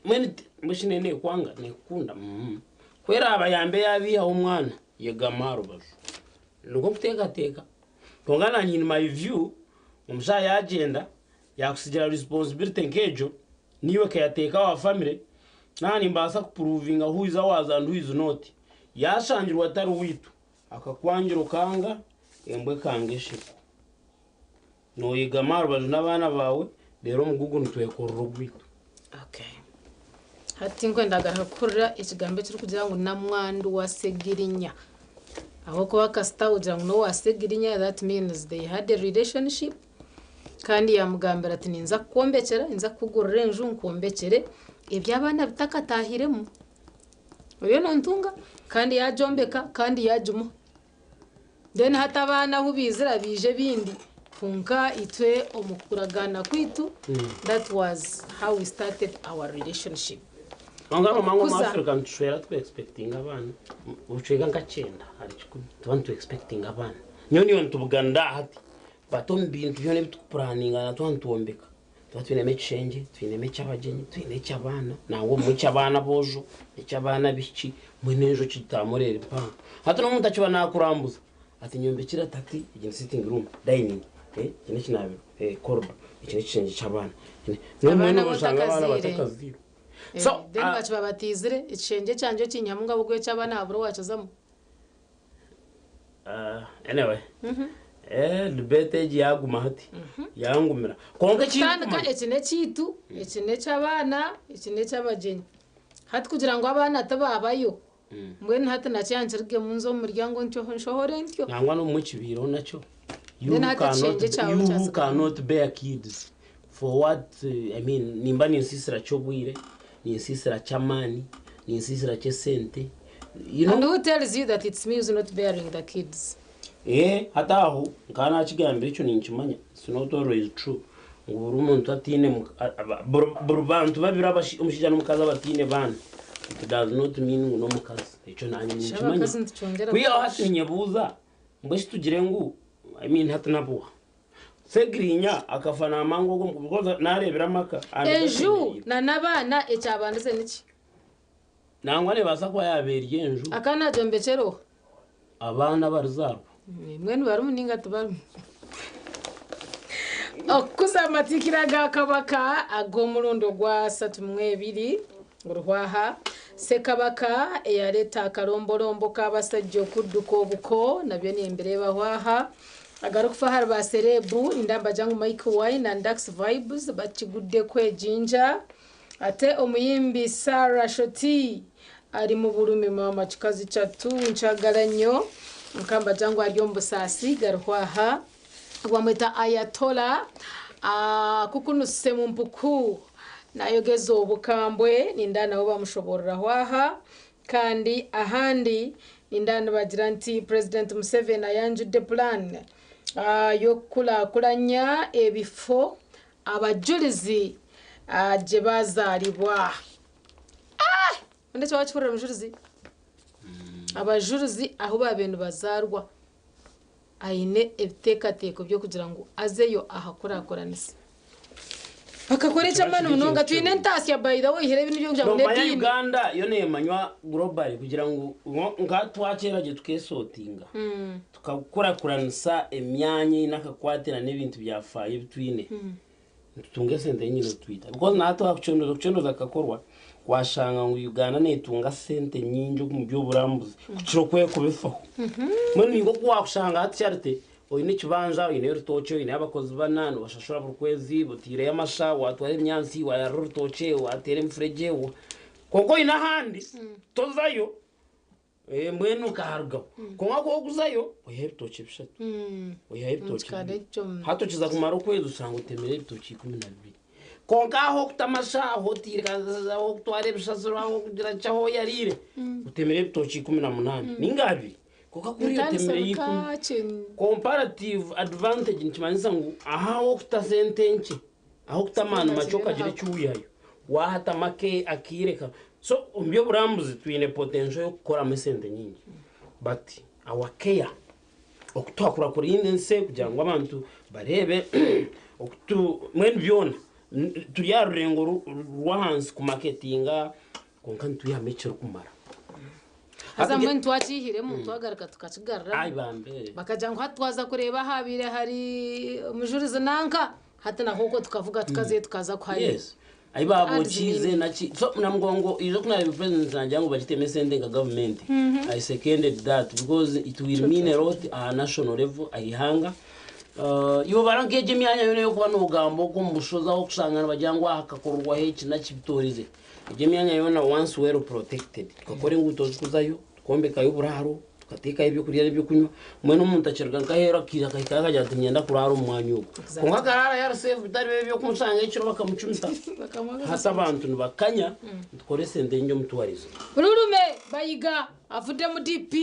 mbwenu mbwenu shi neekwanga neekukunda? Ku eraaba yambe yaabiihaho omwana, yegama aha rubaju. Nikwo kuteekateeka. Kwonka naanye in my view, omushaija yaagyenda. Yakusigira responsibility nk'egyo, naiwe caretaker wa family, naaba nimbaasa kupuruvinga who is ours and who is not. Yaashangirwe atari waitu, akakwangira okanga, embwa ekanga esheko. Nooyegama aha rubaju n'abaana baawe, reero omugugu nitwekorera ogwaitu. Okay. Hati nkwenda garuka kuhurira ekigambo ekirikugira ngu namwandu wa Segirinya. Ahabw'okuba kasita ogira ngu n'owa Segirinya that means they had a relationship kandi yamugambira ati ninza kukwombekyera, ninza kukugurira enju nkwombekyere eby'abaana bitakatahiremu. Oriyo nontunga? Kandi yagyombeka kandi yagimuha. Then hati abaana ahu baizira baija ebindi kwonka itwe omu kuragaana kwaitu that was how we started our relationship. Kwonka nomanya omu Okukuza. Africa nitushwera tuku expectinga abaana obucweka nka kyenda ahari kikumi nituba nitu expectinga abaana. Nyowe naiwe nitubuganira aha hati but omu bintu byona ebi tukupuraninga twaba nitwombeka Tuba twinemu ekishengye, twinemu eky'abagyenyi, twine eky'abaana, nangwa obumwe eky'abaana aboojo, eky'abaana abaishiki, mbwenu enju okitaamu oreeba empango. Hati n'omuntu akiba naakurambuza ati nyombekire ati hati egi ni sitting room, dining, eki n'ekinaabiro, corridor, eki n'ekishengye ky'abaana. Abaana Mbwenu oshanga abaana batakazaire. batakazairwe. So, Then bakiba batiizire, ekishengye kyangye okinyihamu ngu ahabw'okuba eky'abaana habura owaakizamu. Anyway, debate egi yaguma hati, yangumira. Kwonka Kutandika ekindikumanya. eki n'ekyaitu, eki n'eky'abaana, eki n'eky'abagyenyi. Hati kugira ngu abaana tibaabayo, mbwenu hati nakyo nkirugemu nze omu muryango ntyo nshohore ntyo. Nangwa n'obumwe kibiireho nakyo. You Then who hati cannot, ekishengye kyawe you who kyatsigara. cannot bear kids for what, I mean, nimba ninsiisira ki obwire, ninsiisira ki amaani, ninsiisira ki esente, you And know? who tells you that it's me who's not bearing the kids? Ee, hati aho nkaba naakigambire ekyo ninkimanya, it's not always true ngu buri muntu ataine mu- a- aba- buri buri bantu babiri abashi- omushaija n'omukazi abataine baana, it does not mean ngu n'omukazi. Ekyo naanye Shi ninkimanya. abakazi nitukyongyera Kwihaho hati kubaasha. ninyebuuza, mbwenu shi tugire ngu, I mean hati nabwo Segirinya akafa namanga ogwo because narebera amaka and Enju gashemereirwe. na n'abaana ekyabandize niki? Nangwa nebaasa kuba yaaba eri enju. Akaba nagyombekyera oha? Abaana abarizaarwa. Mbwenu barimu ninga tibarimu? Okukuza amatiikira ga Kabaka ag'omurundi ogwa 32 Ruhwaha, Ssekabaka eyareeta akaromborombo k'abasajja okudduka obuko nabyo nimbireebaho aha. Agarikufa ahari ba serebu ninda mbagira ngu Mikie Wine and Dax Vibez bakiguddeko ejinja. Ate omuyimbi Sarah Shoti ari mu burumi maama kikazi kyatu nkyagala nnyo nkambagira ngu ari omu busaasi gariho aha. Bamweta Ayatollah akukunuse mu mpuku nayogeza obukambwe ninda nabo bamushoboororaho aha. Kandi ahandi ninda nibagira nti President Museveni ayanjudde plan y'okukurakuranya ebifo abajurizi gye bazaaribwa. Mbwenu ekyo wakihurira mujurizi? Abajurizi ahu baabaire nibazaarwa aine ebiteekateeko by'okugira ngu azeyo ahakurakuranisa. Bakakora eky'amaani munonga. Twine entaasya by the way, oihireho ebindi by'okugira ngu Nomanya n'ediini. Uganda yo nemanywa globally kugira ngu nka twakyera gye tukesotinga tukakurakuranisa emyanya eine akakwatira n'ebintu byafaayo ebi twine nitutunga esente nyingi nitwita because naha twakucondoza okucondoza kukakorwa washanga ngu Uganda netunga sente nyingi omu by'oburambuzi kukira oku erikubifaho. Mbwenu niiwe oku wakushanga hati Charity oine ekibanja oineyo orutookye oineyo abakozi bana nibashashura buri kwezi oteireyo amasha watwara ebinyaatsi wayarura orutookye wateera emifuregye kwonka oine ahandi tozayo mbwenu okaharugaho kwonka ku orikuzayo oihayo ebitookye bishatu oihayo ebitookye bibiri hati okiza kumara okwezi oshanga otemire ebitookye 12 kwonka aho okuta amasha aho oteire aho okutwara ebishaziro aho okugira ki aho oyariire otemire ebitookye 18 ninga abiri kwonka kuriya otemire ikumi. Comparative advantage nikimanyisa ngu aha ahu okuta sente nkye ahu okuta amaani makye okagira eki wihayo wahatamu akaire kamwe so omu by'oburambuzi twine potential y'okukoramu esente nyingi but our care oku twakurakurine ensi kugira ngu abantu bareebe okutu mbwenu byona turi aha rurengo rw'ahansi kumaketinga kwonka nitwihamu ekirikumara. Haza mbwenu twakihiremu twagaruka tukakigaruramu. Ai bambe. Bakagira ngu hati twaza kureeba ahabaire hari omujurizi nanka. Hati naho okwo tukavuga tukazayo tukaza kuhayo. Yes. Ahi baabookiize naki. So Namugongo ijo ku naareeba president naagira ngu bagitemu esente nka gavumenti, I seconded that because it will mean a lot aha national level, aha ihanga. Iwe bara nk'egyo emyanya yoona ey'okuba noogamba okwo omu bushozi ahu orikushanga nibagira ngu aha hakakorerwaho eki naki bitoorize. Egyo emyanya yoona once well protected, tukakora enguuto zikuzayo, tukombekayo oburaaro, tukateekayo ebyokurya n'ebyokunywa, mbwenu omuntu akiruga nk'aheeru akaija akahikayo akagira ati niinyenda kuraara omu mwanya ogu. Kwonka akaraarayo ari safe bitari byo eby'okumushanga ekiro bakamucumita. Hati abantu nibakanya nitukora esente nyingi omu tourism. Rurume Bayiga avudde mu DP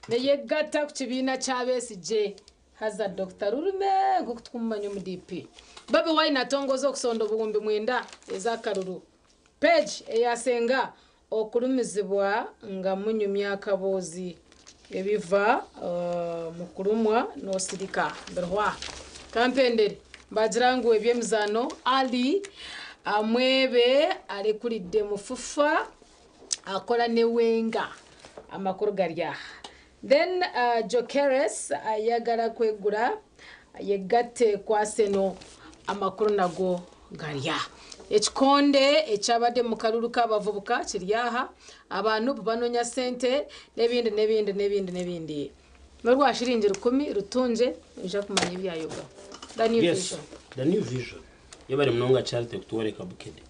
neyegatta ku kibiina kya Besigye haza Dokita Rurume nk'oku tukumumanya omu DP. Bobi Wine atongoza okusonda obuwumbi mwenda ez'akaruru. Page eya Senga Okurumizibwa nga munyumya akaboozi ebiva omu kurumwa noosirika birihwa. Kampendere mbagira ngu eby'emizaano Ali Amwebe arekuridde mu FUFA akora ne Wenger amakuru gari aha. Then Gyokeres ayagala kwegura ayegatte ku Arsenal amakuru nago gari aha. Ekikonde ekyabadde mu karuru k'abavubuka kiri aha, aba Nup banonya sente n'ebindi n'ebindi n'ebindi n'ebindi. N'orwa shiringi rukumi rutungye noija kumanya ebyayoga. The New Yes, Vision. the new vision. Yebare munonga Charity kutworeka Bukede.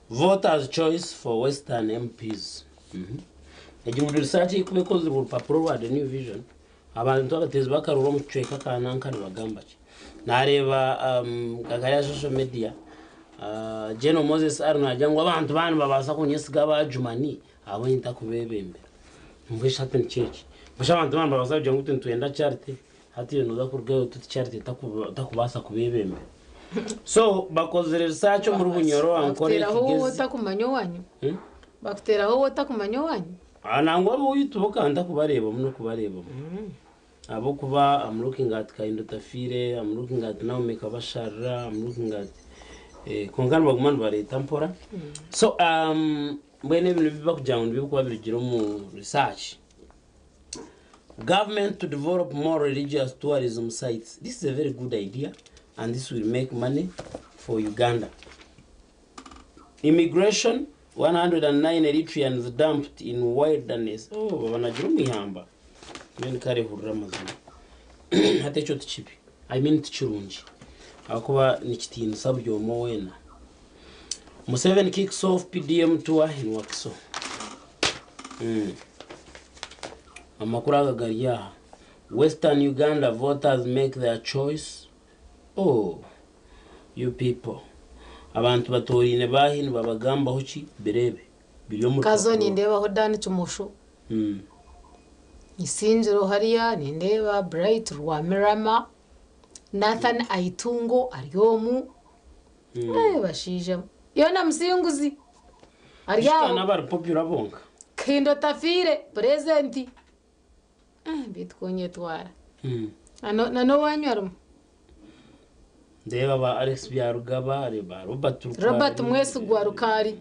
Voters choice for Western MPs. Egi buri research erikuba ekozirwe orupapuro rwa The New Vision, abantu abateezi b'akaruru omu kicweka ka nanka nibagamba ki? Naareeba nka kariya social media, General Moses Arrow naagira ngu abantu baaba nibabaasa kunyesiga aba Adjumani ahabw'enki ntakubeebembera? Mbwenu shi hati nikyo eki? Mbwenu shi abantu baaba nibabaasa kugira ngu itwe nitwenda Charity, hati iwe nooza kurugayo oti Charity takubaasa kubeebembera? So bakozire research omuri Bunyoro, Ankole, Bakuteeraho ou Kigezi. otakumanya owanyu? Bakuteeraho ou otakumanya owanyu? Nangwa ab'owaitu bo ka ntakubareebamu n'okubareebamu. Ahabw'okuba I'm looking at Kahinda Otafiire, I'm looking at Naomi Kabasharira, I'm looking at kwonka nibaguma nibareeta mpora. So mbwenu ebi nibyo bakugira ngu nibyo birikuba birugire omu research. Government to develop more religious tourism sites. This is a very good idea and this will make money for Uganda. Immigration, 109 Eritreans dumped in wilderness. Oh, babanagire omu ihamba. Mbwenu kare hurira amazima. Hati ekyo tikibi. I mean tikirungi. Ahakuba nikitiinisa buri omwe weena. Museveni kicks off PDM tour in Wakiso. Amakuru aga gari aha. Western Uganda voters make their choice. Oh, you people. Abantu batoraine baahi nibabagambaho ki? Bireebe. Biri omu Kazo rupapura. nindeebaho Dan Kimosho, Isingiro hariya nindeeba Bright Rwamirama, Nathan Aitungo ari omu, eh bashaija Yona Musinguzi ari aho. N'abari popular bonka. Kahinda Otafiire purezenti beitu kunyetwara. Na n'owanyu arimu? Ndeeba ba Alex Byarugaba, ba Robert Rukari. Robert Mwesigwa Rukari.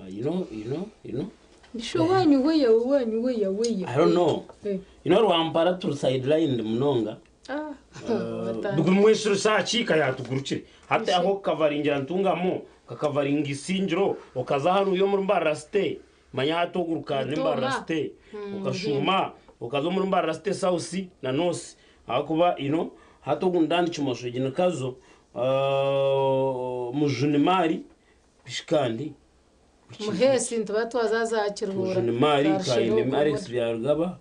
You know, you know, you know. Ndisho owanyu weya owanyu weya weya. I don't know. Eh. You know Rwampara turi sidelined munonga. Ah, Buri sakiika yatugurukire. Hati aho kukavaringira Ntungamo, kakavaringa Isingiro, okaza hanuya omuri Mbarara City, manya hati ogu Rukari ni Mbarara City, okashuuma okaza omuri Mbarara City South na North ahakuba you know hati ogu ni Kimosho egi ni Kazo, Mujuni Maari Bishikandi. Muheesi nituba twaza za Kiruhura. Mujuni Maari za Rushenyi Kaine okwo Alex mbona. Byarugaba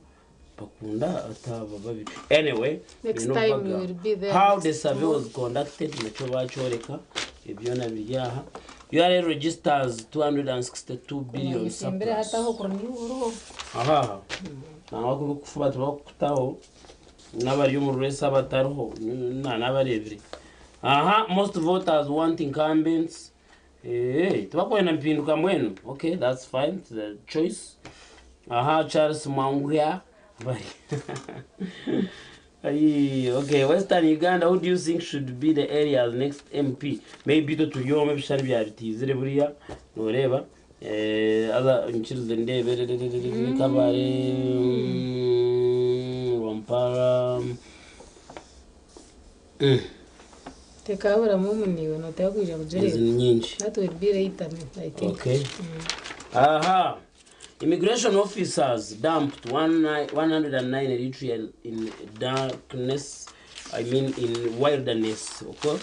bakunda ataba babiri. Anyway, Next bino time baga. you will be there. How the survey was conducted nakyo bakyoreka ebyona biri aha. URA registers 262 billion Isimbire surplus. hataho kuruniuruho. Aha. Nangwa kuba tibakukutaho n'abari omu ruresi abatariho na n'abareebire. Aha, most voters want incumbents. Eh, tibakwenda mpinduka mbwenu. Okay, that's fine, it's a choice. Aha, Charles Mwanguya. Bari. Ayi, okay, Western Uganda, who do you think should be the area's next MP? Maybe itwe turi omwe ebishushani byabitiizire buriya, noreeba. Eh, haza nyikirize ndeebe Kabale, mm, Rwampara. Mm. Tekaburamu omuniiwe noteekwa kwija Ezi kugireeba. ni nyingi. That will be later I think. Okay. Aha. Immigration officers dumped 109 Eritrean in darkness, I mean in wilderness. Okay.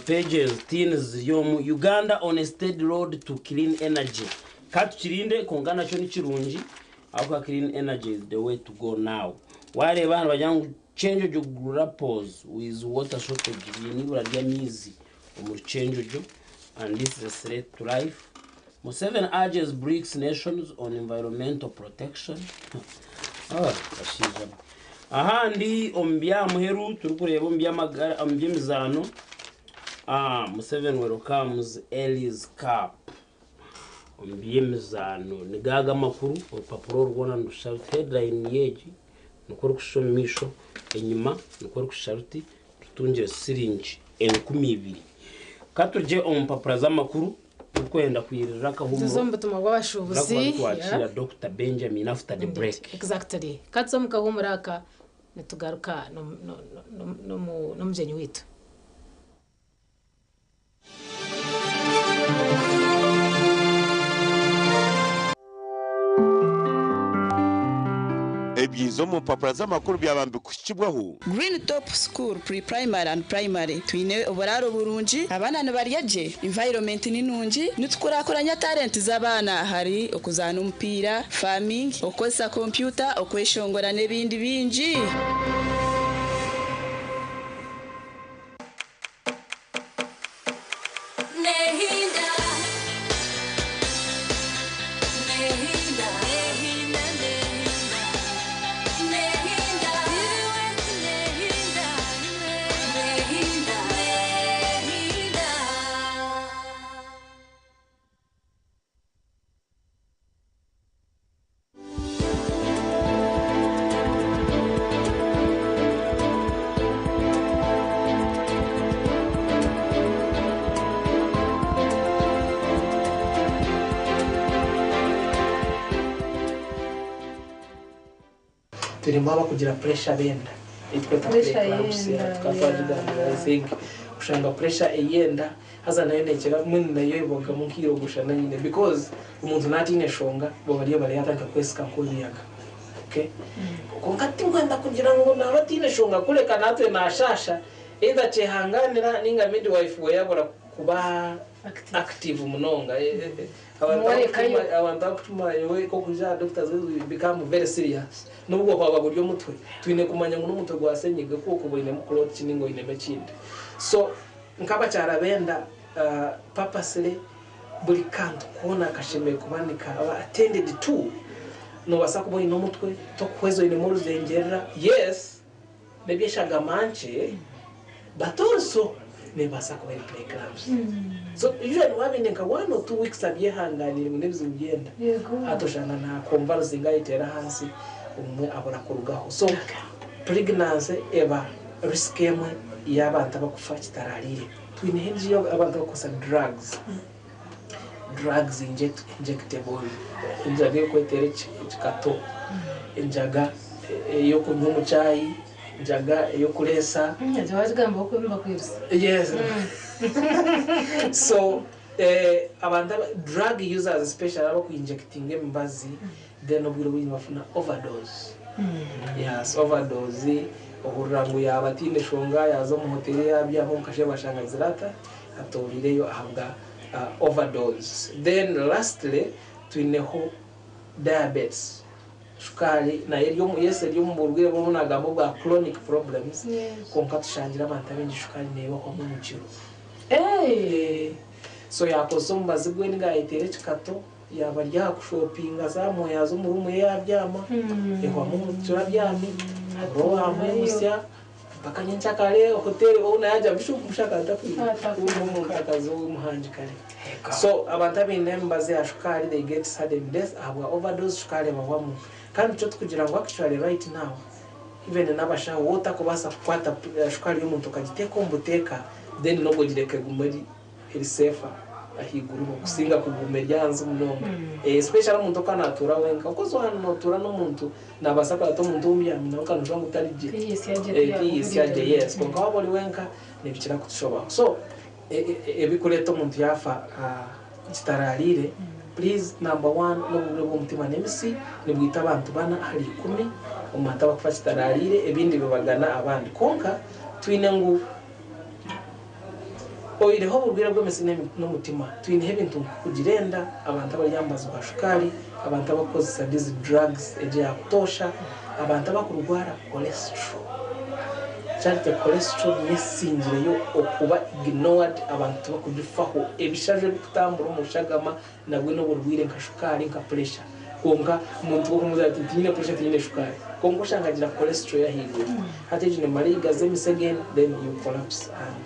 Pages teens yomu Uganda on a steady road to clean energy. Katukirinde konka nakyo ni kirungi ahabw'okuba clean energy is the way to go now. Wareeba hanu nibagira ngu Kyenjojo grapples with water shortage biine eibura ry'amaizi omuri Kyenjojo and this is a threat to life. Museveni urges BRICS nations on environmental protection. Ah, bashaija mwe. Ahandi omu byamuheru turikureeba omu by'amagara omu by'emizaano ah, Museveni welcomes Ellis Cup. Omu by'emizaano nigo ago amakuru orupapura oru rwona nirushusha ruti headline y'egi nikwo rurikushusha omu maisho enyima nikwo rurikushusha ruti tutungire siringi 2000. Ka tugye omu mpapura z'amakuru turikwenda kwirira Tuze akahuumuro omu butumwa bw'abashuubuzi. turakuba nitwakiira Yeah. Dokita Benjamin after the break. Exactly. Ka tuze omu kahuumuro aka nitugaruka n'omugyenyi waitu. Ebyiza omu mpapura z'amakuru byaba nibikuhikibwaho. Green Top School Pre-Primary and Primary twine oburaaro burungi, abaana nibarya gye, environment ni nungi, nitukurakuranya talent z'abaana ahari okuzaana omupiira, farming, okukozesa kompyuta, okweshongora n'ebindi bingi. Turimu abakugira pressure benda eitweta Pressure preeclampsia yenda, tukaba twagigambira I think oshanga pressure eyenda haza nayo nekira mbwenu nayo ebogamu nk'irogoshana nyine because omuntu natiine eshonga bo bariyo barayatandika kwesika nk'oruyaga okay konka tinkwenda kugira ngu naba atiine eshonga kureka natwe nashasha either kyehanganira ninga midwife we yabura kuba active munonga Eh, eh, eh. Abantu Mworekayo. abantu abakutuma iwe kokuja doctors we become very serious nubwo kwaba buri omutwe twine kumanya ngu n'omutwe gwasenyiga kuko bwinemu clot kininga oinemu ekindi so nk'abakyara benda purposely buri kantu koona kashemereire kuba nikaba attended to nobaasa kuba oine omutwe tokuhweza oinemu oruzengyerera yes n'ebyeshagama nkye but also nebaasa kuba eri preeclampsia so usually wabaine nka 1 or 2 weeks abyehanganire ngu n'ebizibu byenda hati oshanga nakomva ruzinga ayetera ahansi omwe abura kurugaho so pregnancy eba risk emwe y'abantu abakufa kitarariire twine hengi abantu abakukozesa drugs drugs inject, injectable enjaga ey'okwetera ekikato enjaga ey'okunywa omu kyayi enjaga ey'okureesa Wagigamba oku bakwirusa. Yes. So abantu drug users especially abakuinjectinga emibazi then obwire obwingi bafuna overdose. Yes, overdose ohurira ngu yaba atiine eshonga yaza omu hoteri yabyama omu kasheeshe bashanga zirata atoorireyo ahabwa overdose. Then lastly twineho diabetes shukaari nayo eri omu yes eri omu burwaire bumwe nagamba obwa chronic problems kwonka tushangira abantu abaingi shukaari neebahwamu omu kiro. Eh, so yakozesa omubazi gwe ninga yayetera ekikato yaba ari aha kushopinga zamuha yaza omu ruumu ye yabyama ehwamu omu kiro abyami abura owamwimusya mpaka nyenkyakare hoteri ou nayagira mushaka atakwire akazi omuhangi kare so abantu abaine emibazi ya shukaari they get sudden death ahabwa overdose shukaari ebahwamu kandi nikyo tukugira ngu actually right now even n'abashaho wowe otakubaasa kukwata shukaari y'omuntu okagiteeka omu buteeka then nobwo ogireka eguma eri eri safer. ahaiguru okusinga kuguma eri ahansi munonga especially omuntu okuba natuura wenka because waaba notuura n'omuntu nabaasa kureeba omuntu ou obyami nawe okanoshwa ngu tari gye tiyehitsya gye yes kwonka waaba ori wenka nibikira kutushobaho so ebirikureeta omuntu yaafa kitaraariire please number one n'oburwaire bw'omutima n'emitsi nibwita abantu bana ahari ikumi omu bantu abakufa kitaraariire ebindi bibagana abandi kwonka twine ngu Oihireho oburwaire bw'emitsi n'omutima, twineho ebintu nk'okugira enda, abantu abari aha mubazi gwa shukaari, abantu abarikukozesa these drugs egi eya butoosha, abantu abakurwara cholesterol. Charity cholesterol niyo esingireyo okuba ignored abantu tibakugifaho. Ebishaju ebirikutambura omu shagama nabwo n'oburwaire nka shukaari nka pressure. Kwonka omuntu ku orikumubuuza ati tinyine pressure tinyine shukaari kwonka oshanga agira cholesterol y'ahaiguru. Hati egyo neemara eigaza emitsi again then you collapse and.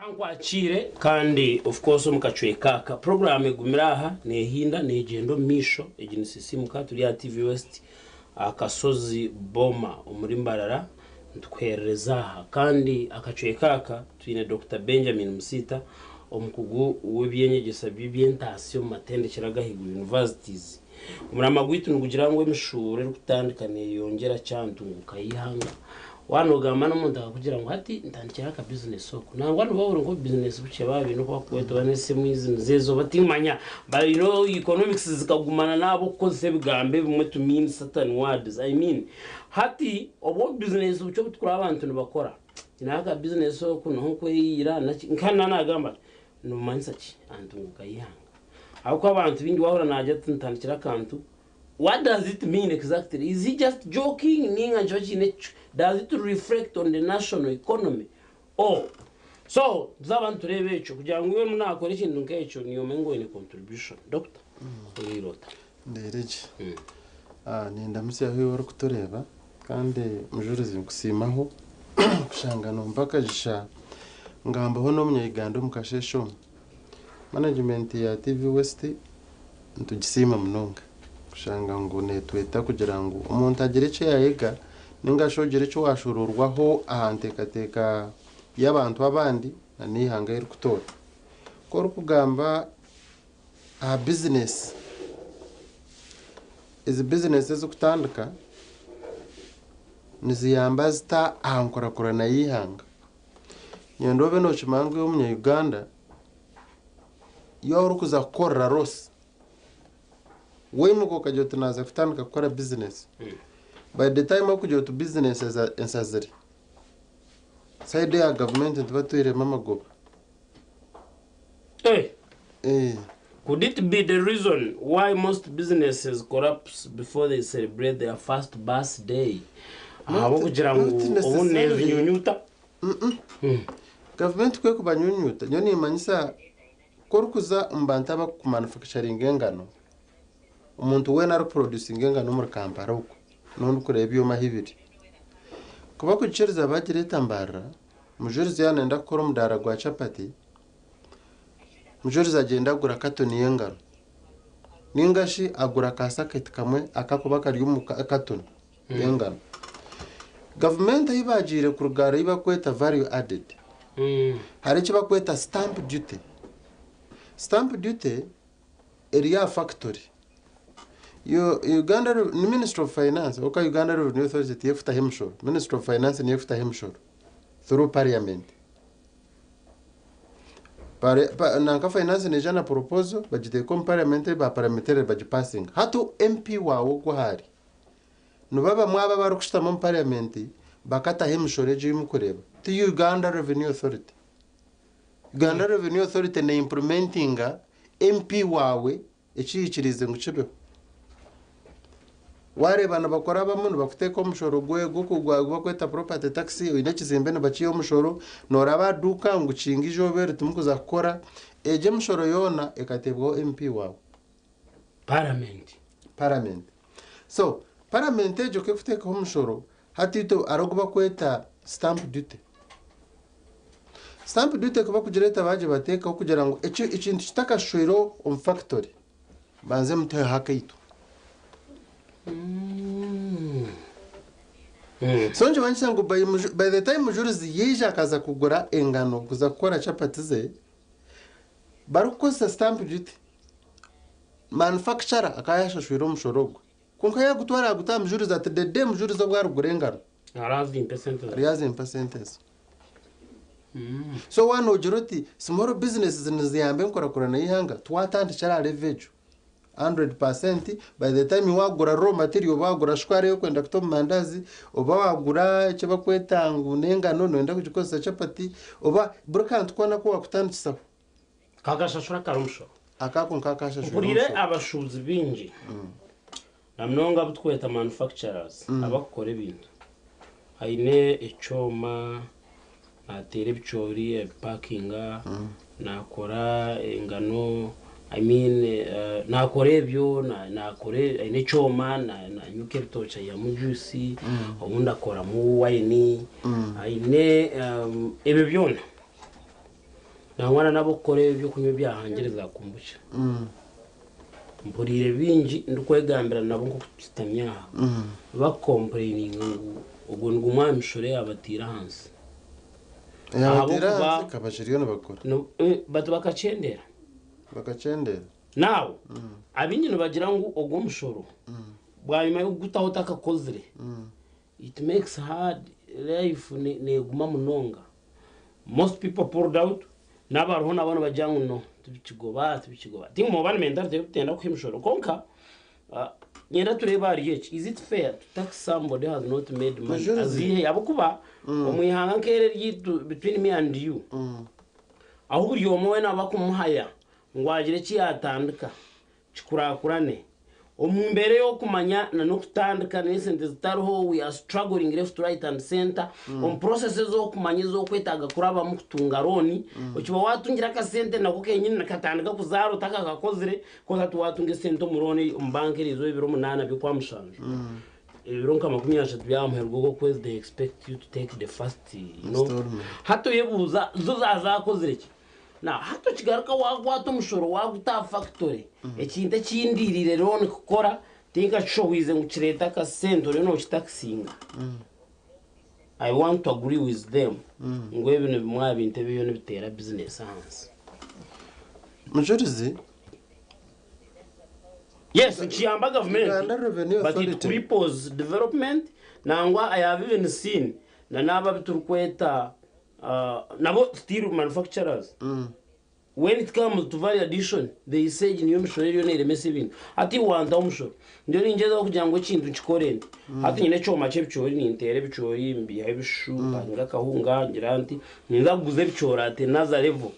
Kankwakiire kandi of course omu kacweka aka puroguraamu egumire aha neehinda neegyenda omu maisho egi ni Sisiimuka turi aha TV West aha Kasozi Boma omuri Mbarara nitukuheerereza aha kandi akacweka aka twine Dokita Benjamin Musiita omukugu w'eby'enyegyesa by'eby'entaasya omu matendekyero ag'ahaiguru, universities. Omurama gwaitu nigugira ngu emishuuro erikutandika neeyongyera kyantunguuka y'eihanga. Waaba noogamba n'omuntu akakugira ngu hati ntandikireho aka bizinesi oku, nangwa nibo buri nk'obubizinesi bukye baaba baine oku bakukweta oba n'esimu izimu ezo oba timmanya but you know economics zikagumana n'ahabw'okukozesa ebigambo ebimwe to mean certain words I mean hati obwo obubizinesi bukye obu turikureeba abantu nibakora, nyineho aka bizinesi oku niho nkweyiira naki nka naagamba ati Nibumanyisa ki aha ntunguka y'eihanga? Ahabw'okuba abantu baingi waahurira naagira ati ntandikire akantu, what does it mean exactly? Is he just joking nainga nikiba kiine eki does it reflect on the national economy or so tuzaba nitureeba ekyo kugira ngu iwe naakora ekintu nk'ekyo niiwe ngu oine contribution. Doctor, oriire ota? Ndeire gye. Nindamutsyaho iwe orikutureeba kandi Mujurizi nkusiimaho kushanga nompa akagisha ngambeho n'omunya-Uganda omu kasheeshe omu. Management ya TV West nitugisiima munonga kushanga ngu netweta kugira ngu omuntu agire eki yayega ninga shi ogire eki washuuruurwaho aha nteekateeka y'abantu abandi na n'eihanga ahu erikutoora. Ku orikugamba aha bizinesi, ezi bizinesi ezirikutandika niziyamba zita aha nkurakurana y'eihanga? Niinyenda obe nookimanya ngu iwe omunya Uganda yaaba orikuza kukorera loss, waimuka okagira oti naaza kutandika kukora bizinesi, by the time orikugira oti bizinesi ensazire, sayidi eya gavumenti nituba twihiremu amagoba. Eh. Could it be the reason why most businesses collapse before they celebrate their first birthday? Ahabw'okugira ngu Not obundi necessarily. neezinyunyuta. Gavumenti ku erikubanyunyuta, nyowe niimanyisa ku orikuza omu bantu abarikumanufacturinga engano, omuntu weena arikuproducinga engano omuri Kampala okwo, niho ndikureeba ebyoma ahu biri. Ku barikugikiriza bagireeta Mbarara, Mujurizi yaaba naayenda kukora omudaara gwa chapati, Mujurizi agyenda agura katoni y'engano nainga shi agura ka saketi kamwe akakuba kari omu katoni y'engano. Gavumenti ahu baagiire kuruga hariho ei barikweta value added. Hariho eki barikweta stamp duty. Stamp duty eri aha fakitori. Uganda ni Ministry of Finance ahabw'okuba Uganda Revenue Authority tiyo erikutaho emishoro, Ministry of Finance niyo erikutaho emishoro through parliament. Nanka Finance neija na proposal bagiteeka omu parliament ba parliamentarian bagipasinga. Hati MP waawe ogwo ahu ari, nibo bamwe abo abarikushutama omu parliament bakataho emishoro egi ei murikureeba, ti Uganda Revenue Authority. Uganda Revenue Authority ne implementinga MP waawe eki yaikiriize ngu kibeho. Waareeba nibakora abamwe nibakuteeka omushoro gwe bakweta property tax, oine ekizimbe nibakiiha omushoro, nooraba aha duuka ngu kinga eizooba eri timukuza kukora, egyo emishoro yoona ekateebwaho MP waawe. Paramenti. Paramenti. So, paramenti egyo ku erikuteekaho omushoro, hati itwe hariho ogu bakweta stamp duty. Stamp duty ku bakugireeta baagibateekaho kugira ngu ekintu kitakashwire omu fakitori, Banze muteho akaito. So nikimanyisa ngu by, by the time mujurizi yaija akaza kugura engano kuza kukora chapati ze, barikukozesa stamp duty, manufacturer akaba yashashwire omushoro ogwe. Kwonka yagutwara aguta aha mujurizi ati the day mujurizi obu arigura engano, Arazimpa esente zawe. Aryazimpa esente ezo. So waaba noogira oti small businesses niziyamba enkurakurana y'eihanga, twatandikira aha level egyo. 100% by the time waagura raw material oba waagura shukaari ey'okwenda kuta omu mandazi, oba waagura eki barikweta ngu n'engano nooyenda kugikozesa chapati, oba buri kantu koona aku waakutandikisaho. Kakashashura kare omushoro. Akako nkakashashwire Mpuriire omushoro. abashuubuzi baingi na munonga abu turikweta manufacturers abakukora ebintu. Aine ekyoma nateera ebicoori abipakinga, nakora engano I mean nakora ebyo nakora aine ekyoma nanyuka ebitookye aihamu juice obundi akoramu wine aine ebyo byona. Nangwa na n'ab'okukora eby'okunywa ebyahangire za kombucha. Mpuriire baingi ndikwegambira nabo nk'oku tushutami aha, bakukompureyininga ngu ogwo ni gumwe aha mishoro eyaabataire ahansi. Eyaabataire Ahabw'okuba ahansi ekaba bakiriyo nibakora. Bati bakakyendera. Bakakyendera. Now, abaingi nibagira ngu ogwo omushoro bwanyima y'okugutaho otakakozire, it makes hard life neeguma munonga. Most people pulled out n'abariho nabo nibagira ngu no tibikigoba tibikigoba. Tingu oba ni mentality y'okutenda kuha emishoro kwonka nyenda tureebe ahari eki is it fair to tax somebody who has not made money Majority. aziihe ahabw'okuba omu ihanga nk'eri eryaitu between me and you ahu buri omwe weena bakumuhaya ngu agire eki yaatandika Kikurakurane. Omu mbeera ey'okumanya na n'okutandika n'esente zitariho, we are struggling left, right and center, omu process ez'okumanya ez'okwetaaga kurabamu kutunga loan, okiba waatungire akasente nako kenyini nikatandika kuzaara otakakakozire, kwonka tiwaatunga esente omu loan omu banka eriizooba ebiro munaana by'okwamushanju, ebiro nka 30 by'aha muheru gw'okwezi they expect you to take the first, you know. Installment. Hati oyebuuza zo zaaba zaakozire ki? Na hati okigaruka waakwata omushoro waaguta aha fakitori, ekintu eki ndiiriire looni kukora tinkakishohwize ngu kireete akasente oriyo nookitakisinga. I want to agree with them ngu ebi ni bimwe aha bintu ebiriyo nibiteera bizinesi ahansi. Mujurizi, Yes, nikiyamba gavumenti Uganda Revenue but it Authority. cripples development nangwa I have even seen na n'abo abu turikweta Nabo still manufacturers when it comes to value addition they say egi niyo mishoro eriyo neremesa ebintu. Hati iwe wantaho omushoro ndiyo ningyezaho kugira ngu ekintu nkikore nti hati nyine ekyoma ky'ebicoori ninteera ebicoori mbiihaho ebishushu mpanga akahunga ngira nti ninza kuguza ebicoori at another level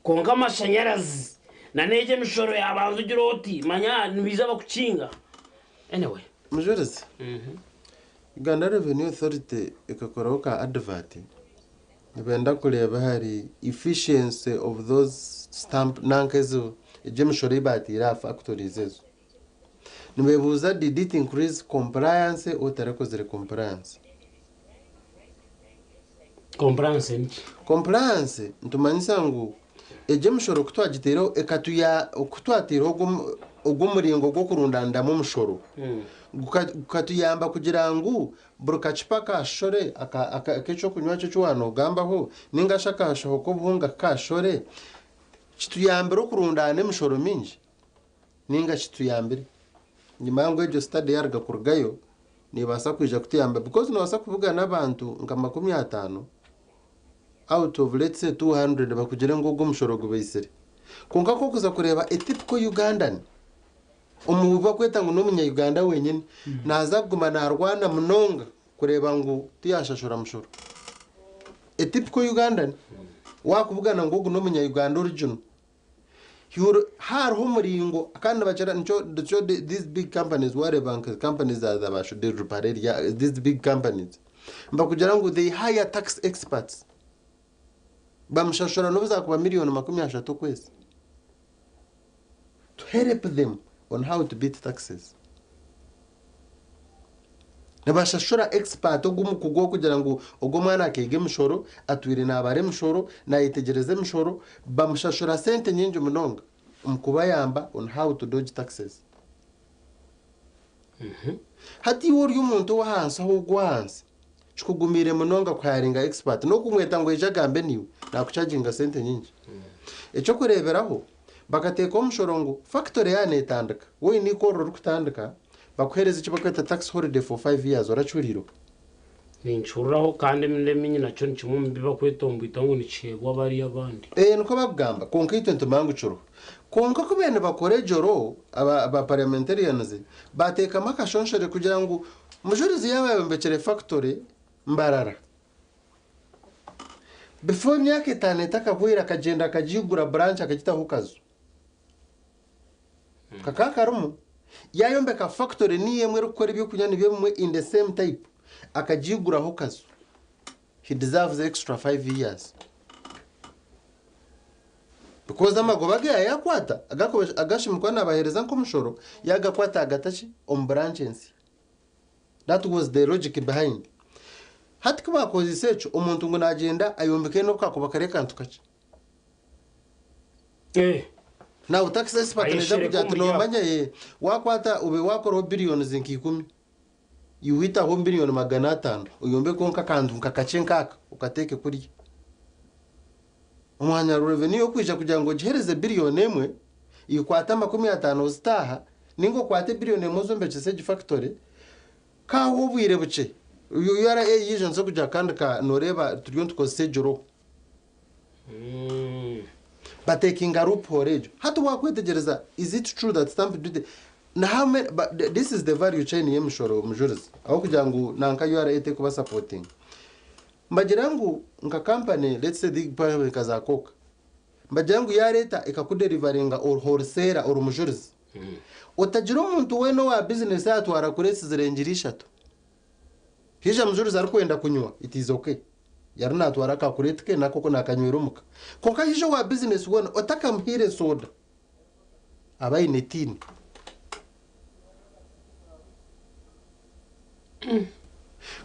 kwonka amashanyarazi na n'egyo emishoro yabanza ogire oti manya nibaija bakukinga anyway. Mujurizi, Uganda Revenue Authority ekakoraho ka advert nibenda kureeba ahari efficiency of those stamp nanka ezo egyo emishoro ei bateire aha factories ezo. Nibebuuza did it increase compliance or terakozire compliance. Compliance niki? Compliance nitumanyisa ngu egyo emishoro ku twagiteireho ekatuya ku twateireho ogwo ogwo omuringo gw'okurundaniramu omushoro gukatuyamba kugira ngu buri kacupa akashore ak'ekyokunywa eki eki waanogambaho nainga shi akashaho k'obuhunga kashore kituyambire okurundaana emishoro mingi nainga kituyambire. Nimanya ngu egyo study yaaruga kurugayo neebaasa kwija kutuyamba because noobaasa kubugana abantu nka 50 out of let's say 200 bakugire ngu ogu omushoro gubaitsire. Kwonka ku orikuza kureeba a typical Ugandan, omu bakweta ngu n'omunya Uganda wenyine, naaza kuguma naarwana munonga kureeba ngu tiyaashashura mushoro. A typical Ugandan. Waakubugana ngu ogu n'omunya-Uganda original, he will, hariho omuringo kandi nibakira nikyo nikyo these big companies waareeba nka companies za za ba Shude Ruparelia, these big companies, nibakugira ngu they hire tax experts. Bamushashura n'obu zaakuba miriyoni 30 okwezi to help them on how to beat taxes. Nibashashura expert ogu omukugu okugira ngu ogu omwana akeega emishoro, atwire nabara emishoro, nayetegyereza emishoro, bamushashura sente nyingi munonga omu kubayamba on how to dodge taxes. Hati iwe ori omuntu ow'ahansi aho ogwo ahansi, kikugumiire munonga kuhayaringa expert n'okumweta ngu aije agambe naiwe, nakuchaginga sente nyingi. Eky'okureeberaho, bakateekaho omushoro ngu factory yaaba neetandika, waaba oine eikorero orikutandika, bakuheereze eki barikweta tax holiday for five years, orakihuriireho? Ninkihuriraho kandi emirundi emingi nakyo ni kimwe omu bi bakwetomboita ngu nikiheebwa bariya abandi. Ee nikwo bakugamba kwonka itwe nitumanya ngu kiriho. Kwonka ku baabaire nibakora egyo law, aba ba parliamentarians baateekamu akashonshore kugira ngu Mujurizi yaaba ayombekire factory Mbarara, before emyaka etaano etakahweire akagyenda akagiigura branch akagitaho kaju. Kakaba karimu, yaayombeka factory niyo emwe erikukora ebyokunywa nibyo bimwe in the same type, akagiiguraho kaju. He deserves extra five years. Because amagoba ge yaayakwata, agu ashemeriire kuba naabaheereza nk'omushoro, yaagakwata yaagata ki? Omu branch ensya. That was the logic behind. Hati ku baakozeise ekyo, omuntu ngu naagyenda ayombeke n'obu kaakuba kari akantu kakye. Now tax expert naija Ayeshereka kugira ati omuri noomanya ye waakwata obe waakoraho billions nka ikumi, iwe itaho biliyoni 500 oyombekeho nk'akantu nka kakye nkaaka okateeke kuriya. Omwanya revenue y'okwija kugira ngu ogiheereze biliyoni emwe, ikwate 50 ozitaaha, ninga okwate biliyoni emwe ozombekyese egi factory, kaaha obwire bukye. URA yaija nso kugira kandi ka nooreeba turiyo nitukozesa egyo law. Batekinga loophole egyo. Hati waakwetegyereza, is it true that stamp duty na how many, but this is the value chain y'emishoro Mujurizi. Ahabw'okugira ngu nanka URA terikuba supporting. Mbagira ngu nka company, let's say the company nka za Coke, mbagira ngu yareeta ekakuderivaringa ori wholesaler ori mujurizi. Otagira omuntu weena owa business yatwara crates zirengire ishatu. Haija mujurizi arikwenda kunywa, it is okay. Yari natwara aka crate ke nako ko nakanywera omuka. Kwonka haija owa business weena otakamuhaire soda, aba aine tin.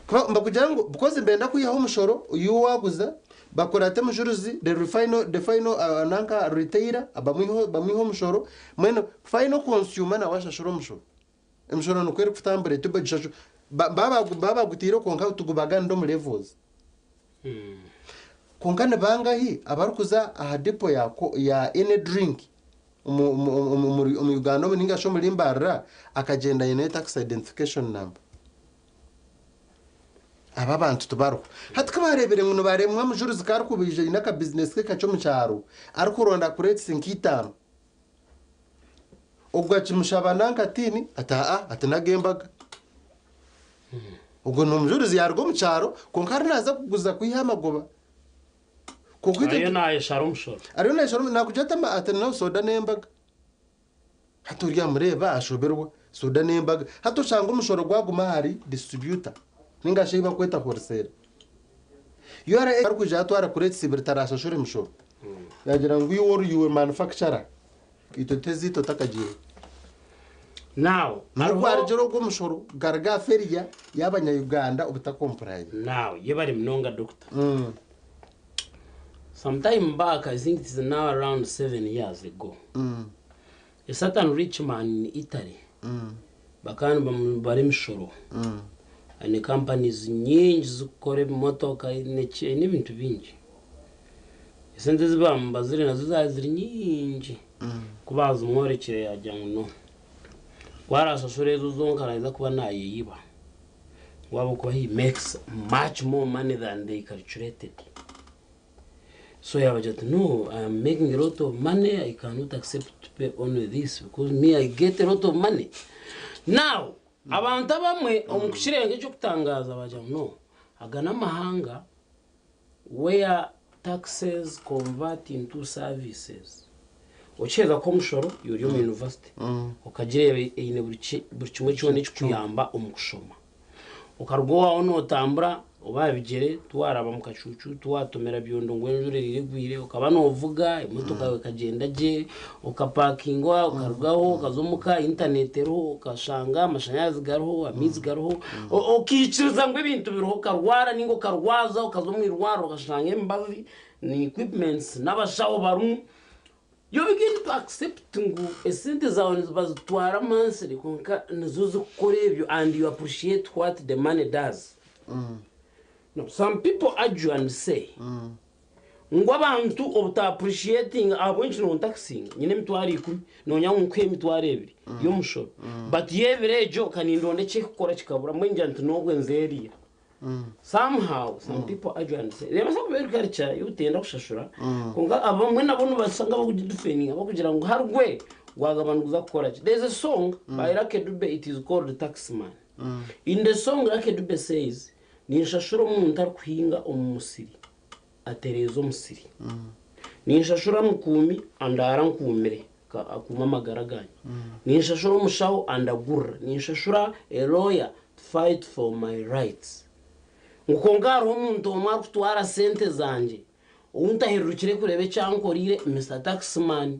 Kuba mbakugira ngu because nibenda kwihaho omushoro iwe waguza, bakurate mujurizi the final, the final nanka retailer bamwiheho bamwiheho omushoro, mbwenu final consumer nawe ashashure omushoro. Emishoro nikwo erikutambura eti bagishashu baba bagutiire kwonka tigubaganira omu levels. Kwonka ni bangahi abarikuza aha depo ya, ya any drink omu, omu, omu, omu Uganda omu ninga shi omuri Mbarara akagyenda aine tax identification number? Aba abantu tibariho. Hati ku baareebire ngu nibaremwa mujurizi ku arikubaija aine akabizinesi ke kakye omu kyaro arikuronda crates nk'itaano, ogwo akimushaba nanka tiini ati aa ati n'ag'embaga. Ogwo n'omujurizi yaaruga omu kyaro kwonka ari naaza kuguza kwiha amagoba. Kwonka Ariyo naayeshara omushoro. Ariyo naayeshara naakugira ati ati no soda n'embaga. Hati ori amureeba ashoberwa soda n'embaga. Hati oshanga omushoro gwaguma ahari distributor ninga shi ei barikweta wholesaler. URA arikwija yatwara crates ibiri tarashashura emishoro. Yaagira ngu iwe ori iwe manufacturer itwe tuhe otakagiire. Now, Niho gwarugire ogwo omushoro garuga aha failure y'abanya-Uganda obutakompulayinga. Now, yebare munonga doctor. Some time back, I think it is now around 7 years ago, a certain rich man in Italy bakaba nibamubara emishoro. Aine companies nyingi zikukora ebimotoka n'ebintu bingi. Esente ezi bamubazire nazo zaaba ziri nyingi. Ku baazimworekire yagira ngu no. Ku arashashura ezo zonka araza kuba nayeyiba. Ngu ahabw'okuba he makes much more money than they calculated. So yabagira ati no, I am making a lot of money, I cannot accept to pay only this because me I get a lot of money. Now, abantu abamwe omu kukirenga eky'okutangaaza bagira ngu no, aga n'amahanga where Taxes convert into services. Okiheza kuha omushoro ori omu university okagireeba eine buri kimwe kyona ekikuyamba omu kushoma. Okaruga owaawe nootambura oba aha bigyere, tiwaaraba mu kacuucu, tiwaatomera byondo ngu enjura eriire egwire, okaba noovuga emotoka yaawe ekagyenda gye, okapakinga okarugaho okaza omuka intaneti eriho, okashanga amashanyarazi gariho, amaizi gariho, okaikiriza ngu ebintu biriho, okarwara nainga okarwaza okaza omu irwariro okashanga emibazi na equipments n'abashaho barimu. You begin to accept ngu esente zaawe nibazitwara monthly kwonka nizo zikukora ebyo and you appreciate what the money does. Now some people argue and say ngu abantu obuta appreciatinga ahabw'enki nontakisinga nyine emitwaro ikumi nonya ngu nkuhe emitwaro ebiri y'omushoro but yo ebiri egyo kanindonda ekyekukora kikabura mbwenu ngira nti nobwe nzeriira. Somehow some people argue and say nebaasa kuba eri culture y'obutenda kushashura kwonka abamwe nabo nibashusha nk'abarikugidefendinga barikugira ngu harugwe gwagaba niguza kukora ki. There is a song by Lucky Dube it is called Taxman. In the song Lucky Dube says ninshashura omuntu arikuhinga omu musiri atereeza omusiri. Ninshashura mukuumi andaara ankuumire akuume amagara gangye. Ninshashura omushaho andagurira. Ninshashura a lawyer to fight for my rights. Ngu kwonka hariho omuntu omwe arikutwara sente zangye ou ntahererukire kureeba eki ankoreire, Mister Taxman.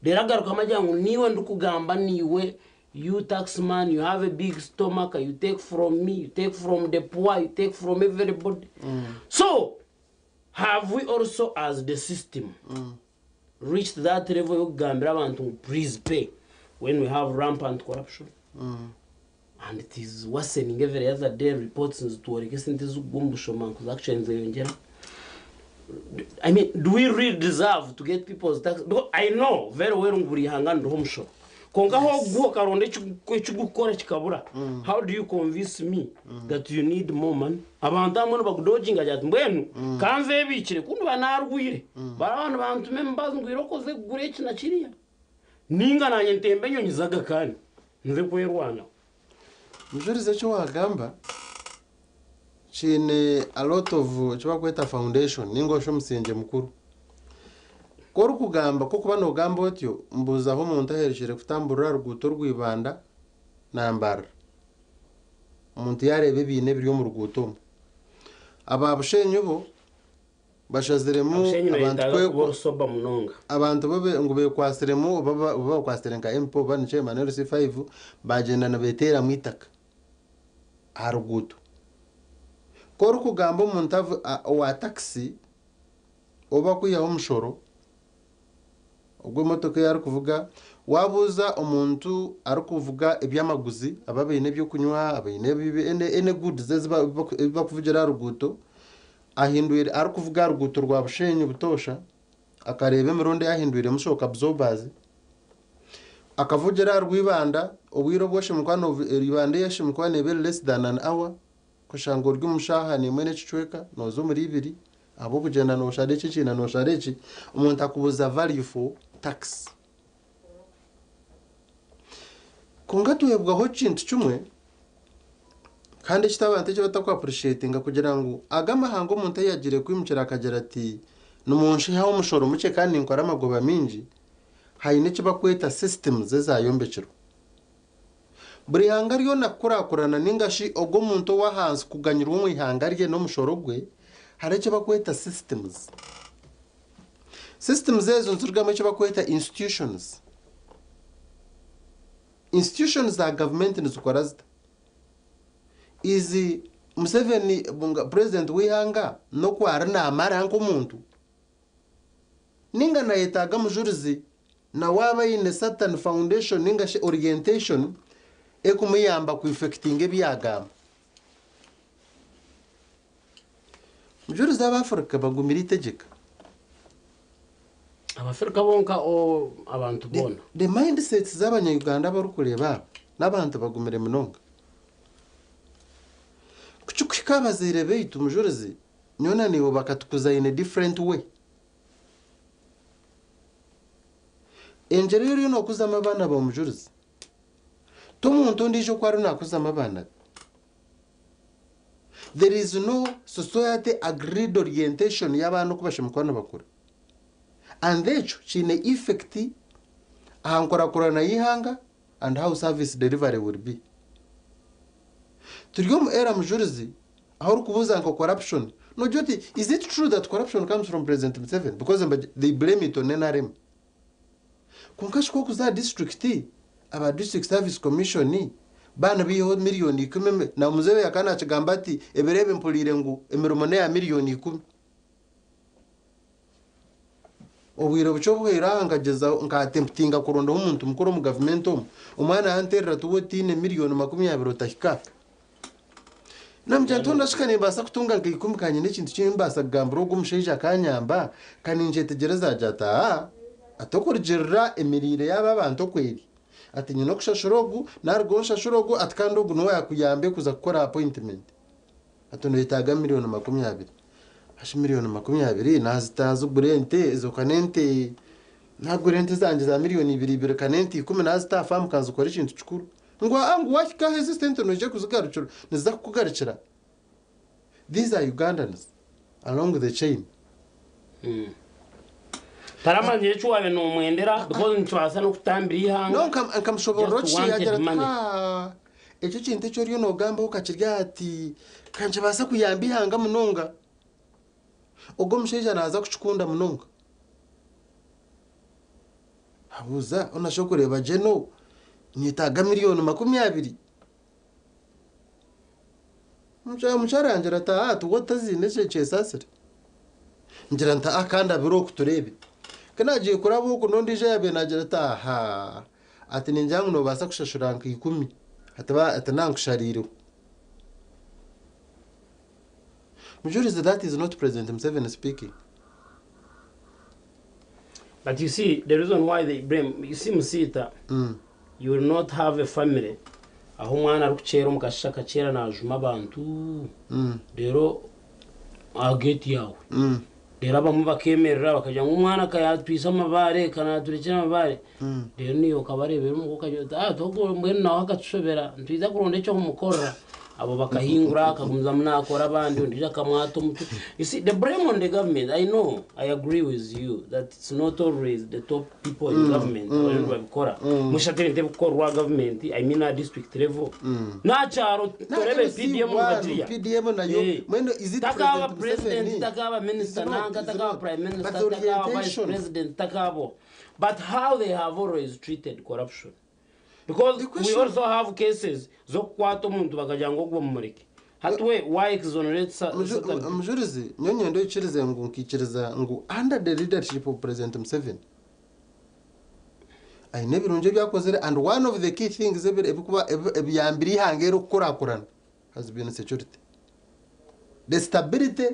Reero agarukamu agira ngu niiwe ndikugamba niiwe, you taxman, you have a big stomach, you take from me, you take from the poor, you take from everybody. So, have we also as the system reached that level y'okugambira abantu ngu please pay when we have rampant corruption? And it is worsening every other day, reports nizitworeka esente ezirikugwa omu bushomankuzi actually nizeyongyera. I mean, do we really deserve to get people's tax? Because I know very well ngu buri ihanga niriha omushoro. Kwonka aho oguha okaronda ekigukukora kikabura, how do you convince me that you need more money? Abantu abamwe nibakudoginga agira ati mbwenu kanzebiikire ku ndiba narwire, baraba nibantuma emibazi ngu ira okoze kugura eki na kiriya. Ninga nanye ntembe enyonyi z'agakaani nze kwerwanaho. Mujurizi eki wagamba kiine a lot of eki barikweta foundation ninga shi omusingye mukuru. Ku orikugamba ku orikuba nogamba otyo mbuuzaho omuntu aherekyeire kutamburira aha ruguuto orwa Ibanda na Mbarara. Omuntu yareeba ebiina ebiri omu ruguuto omwo. Aba Bushenyi bo bashaziremu Bushenyi abantu nayetaaga kuba kwekwa ori sober munonga. abantu bo ngu bekwasiremu oba oba bakwasire nka MP oba ni chairman LC5 bagyenda nibeteeramu eitaka aha ruguuto. Ku orikugamba omuntu owa takisi oba kwihaho omushoro ogw'emotoka ei arikuvuga, waabuuza omuntu arikuvuga eby'amaguzi aba abaine ebyokunywa abaine any goods ezi bakuvugira aha ruguuto, ahindwire arikuvuga aha ruguuto rwa Bushenyi butoosha akareeba emirundi ei ahindwiremu shock absorbers, akavugira aha rw'Ibanda obwire obu oshemereire kuba Ibanda ei eshemereire kuba neeba eri less than an hour okashanga ori omu shaaha n'emwe n'ekicweka nooza omuri ibiri ahabw'okugyenda nooshara eki eki na nooshara eki, omuntu akubuuza value for tax. Kwonka tuhebwaho ekintu kimwe kandi eki abantu eki bataku appreciatinga kugira ngu aga amahanga omuntu ahu yagiire kwimukira akagira ati nimunshihaho omushoro mukye kandi ninkora amagoba mingi, haine eki bakweta systems ezayombekirwe. Buri ihanga ryona kukurakurana ninga shi ogwo omuntu ow'ahansi kuganyirwa omu ihanga rye n'omushoro gwe, hariho eki bakweta systems. Systems ezo nizirugamu eki bakweta institutions. Institutions za gavumenti nizikora zita? Is Museveni president w'eihanga n'oku ari naamara nk'omuntu? Ninga nayetaaga mujurizi nawe abe aine certain foundation ninga shi orientation ekumuyamba ku effectinga ebi yagamba. Mujurizi Abafrica bagumire itegyeka. Abafrica bonka or abantu boona? The mindsets z'abanya-Uganda abarikureeba aba n'abantu bagumire munonga. Ku kikuhika aha bazaire baitu mujurizi, nyowe na naiwe bakatukuza in a different way. Engyero ei oriyo nookuzamu abaana baawe mujurizi, t'omuntu ondiijo oku ariyo naakuzamu abaana be. There is no society agreed orientation y'abaana oku bashemereire kuba nibakura. And ekyo kiine effect aha nkurakurana y'eihanga and how service delivery will be. Turi omu era mujurizi ahu orikubuuza nka corruption nogira oti is it true that corruption comes from President Museveni because they blame it on NRM. Kwonka shi ku orikuza aha disiturikiti, aba District Service Commission baaba nibaihaho miriyoni ikumi, na muzeeyi akaba naakigamba ati ebiro ebi mpuriire ngu emirimo n'eya miriyoni ikumi. Obwire bukye obuhweire aha nkagyezaho nkatemputinga kurondaho omuntu mukuru omu gavumenti omu, omwana yanteerera ati waaba otaine miriyoni 20 otahika. Namugira nti hoona shi ka nimbaasa kutunga nka ikumi ka nyine ekintu ki mbaasa kugambira ogu omushaija akanyamba, ka ninkyetegyereza agira ati aa, ati okurugirira emiriire y'aba abantu oku eri, ati nyine okushashura ogu, narugaho nshashure ogu, ati kandi ogu niwe yaakuyambe kuza kukora appointment. Ati noyetaaga miriyoni 20. Hashi miriyoni 20 naazita zigura ente ezo ka n'ente, naagura ente zangye za miriyoni ibiri ibiri ka n'ente ikumi naazita aha faamu kanzikore ekintu kikuru. Ngu aa ngu waahika aha ezi sente noija kuzigarukira, niziza kukugarukira. These are Ugandans along the chain. Taramanyire eki waabaire noomwendera because nikibaasa n'okutambira eihanga. No, nkamushoboorora Just okishusha wanted yaagira ati, money. Haa, ekyo ekintu eki oriyo noogambaho okakirya ati, ka nikibaasa kuyamba eihanga munonga. Ogwo omushaija naaza kukikunda munonga. Abuuza, onu ashobora kureeba General, nyetaaga miriyoni 20. Omukyara yangira ati, aa ati wotaziine kyesaasire. Ngira nti, aa kandi abire oku tureebe. Ku naagiire kuraba oku n'ondiijo yaabaire naagira ati, ahaa, ati ningira ngu noobaasa kushashura nka ikumi, ati ba ati naankushariireho. Mujurizi that is not President Museveni speaking. But you see, the reason why they blame, you see Musiita, you will not have a family ahu omwana arikukyera omu kashisha akakyera naajuma abantu reero aha geeti yaawe. Reero abamwe bakeemerera bakagira ngu omwana ka yaatwitsa amabaare, ka naaturekyera amabaare. Reero naiwe okabareebera omuka okagira oti ah ogwo mbwenu nawe akatushobera nitwija kuronda eky'okumukorera. Abo bakahingura akagumizamu naakora abandi ondiijo akamwata omutwe. You see the blame on the government I know I agree with you that it's not always the top people in government abariyo nibabikora. Musha tebintu ebikukorwa government I mean aha district level. N'aha kyaro torebe PDM nibagirya. PDM nayo mbwenu is it Takaaba President president Museveni? takaaba Is minister not, nanka is takaaba not. prime minister But the takaaba vice orientation. president takaabo but how they have always treated corruption because The we question- also have cases z'okukwata omuntu bakagira ngu ogwo mumureke hati we why exonerate certain people? Mujurizi, nyowe nyenda oikirize ngu nkaikiriza ngu under the leadership of President Museveni aine ebirungi ebi akozire and one of the key things ebikuba ebiyambire eihanga eri okukurakurana has been security. The stability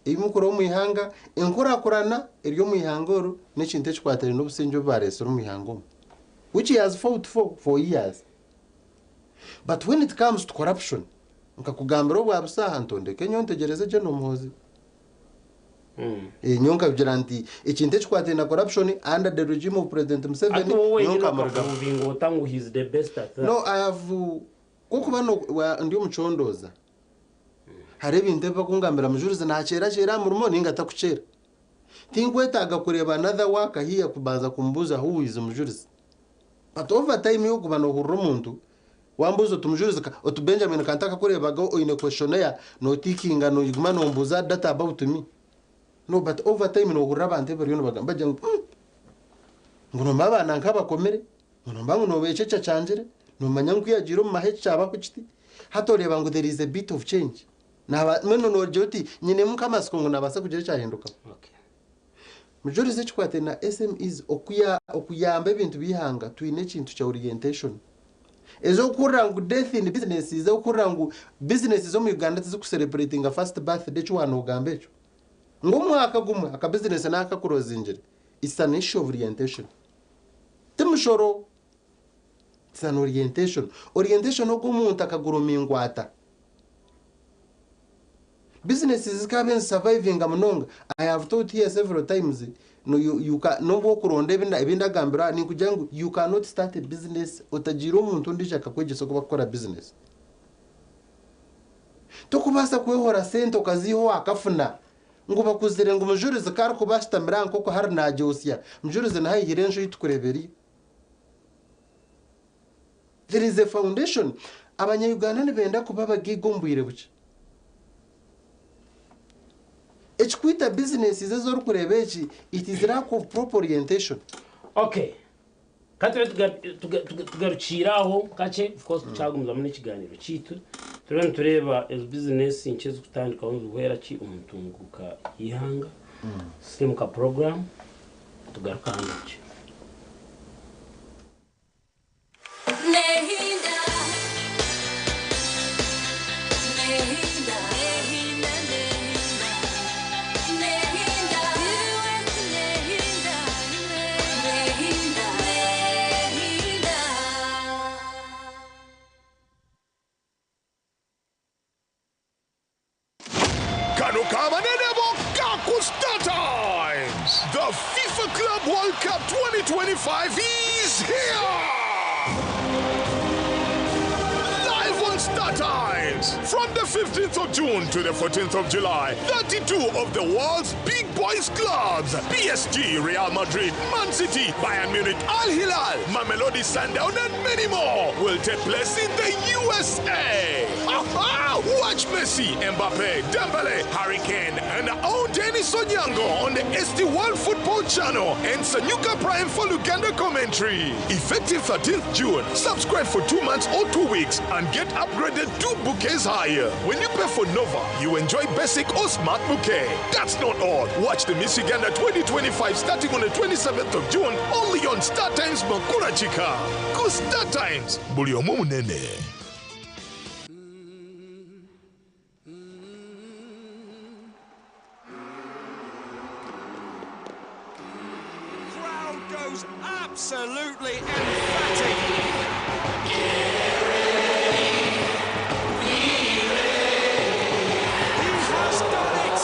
ei murikureeba omu ihanga, enkurakurana eri omu ihanga oru n'ekintu ekikwatiraine n'obusingye obu baareetsire omu ihanga omu which he has fought for for years. But when it comes to corruption, nkakugambira obwa busaaha nti ondeke nyowe ntegyereze General Muhoozi. Eh, nyowe nkagira nti ekintu ekikwatiraine na corruption under the regime of President Museveni, Hati wowe nyowe wenyine nkamurugaho. okaprovinga ota ngu he is the best at that? No, I have kw'okuba no, wa, ndi omucondooza. Hariho ebintu ebi bakungambira mujurizi nakyera kyera aha murimo ninga takukyera. Tinkwetaaga kureeba another worker here kubanza kumubuuza who is mujurizi. But over time yokuba nohurira omuntu wambuuza oti mujurizi ka oti Benjamin ka ntakakureebaga oine questionnaire notikinga noiguma nombuuza data about me. No but over time nohurira abantu ebi bariyo nibagamba bagira ngu umm ngu nomanya abaana nkabakomire ngu nomanya ngu noba eki ekyangire nomanya ngu kuyagiire omu mahe eki kyabaho kiti hati oreeba ngu there is a bit of change. Naba mbwenu nogira oti nyinemu nk'amatsiko ngu nabaasa kugira ekyahindukaho. Mujurizi ekikwataine na SMEs okuya okuyamba ebintu by'eihanga twine ekintu kya orientation. Ez'okuhurira ngu death in business ez'okuhurira ngu business z'omu Uganda tizikucelebratinga first birthday eki waanogamba ekyo ngu omwaka gumwe aka business naakakurozingire it's an issue of orientation. Ti mushoro it's an orientation. Orientation ogu omuntu akagurumingwa ata? Businesses zikaba nizisurvivinga munonga. I have taught here several times, no, you, you ca, n'obu okuronda ebi ebi ndagambira aha, ninkugira ngu you cannot start a business otagiire omuntu ondiijo akakwegyesa oku bakukora business. Tokubaasa kwehora sente okaziiha owa kafuna ngu bakuzire ngu Mujurizi ku arikuba ashutamire aha nkoko hari nagyotsya, Mujurizi niho aihire enju ei tukureeba eriyo. There is a foundation. Abanya Uganda nibenda kuba abagaiga omu bwire bukye. Ekikwita businesses ezi orikureeba eki, it is lack of proper orientation. Okay. Ka tube tugarukiire aho kakye, of course tukyagumizamu n'ekigaaniiro kyaitu. Turiyo nitureeba ezi bizinesi nkye ezirikutandikaho nizihwera ki omu ntunguuka y'eihanga. Sisiimuka puroguraamu, tugaruke aha ndagye. Kano kabanene bokka ku StarTimes. The FIFA Club World Cup 2025 is here! Live on StarTimes! From the 15th of June to the 14th of July, 32 of the world's big boys clubs PSG, Real Madrid, Man City, Bayern Munich, Al Hilal, Mamelodi Sundown, and many more will take place in the USA. Aha! Watch Messi, Mbappe, Dembele, Harry Kane, and our own Dennis Onyango on the ST1 Football Channel and Sanyuka Prime for Luganda commentary. Effective 13th June, subscribe for 2 months or 2 weeks and get upgraded 2 bouquets higher. When you pay for Nova, you enjoy basic or smart bouquet. That's not all. Watch the Miss Uganda 2025 starting on the 27th of June only on Star Times Makura Chika. Ku Star Times, buli omu munene. Crowd goes absolutely emphatic. He has done it!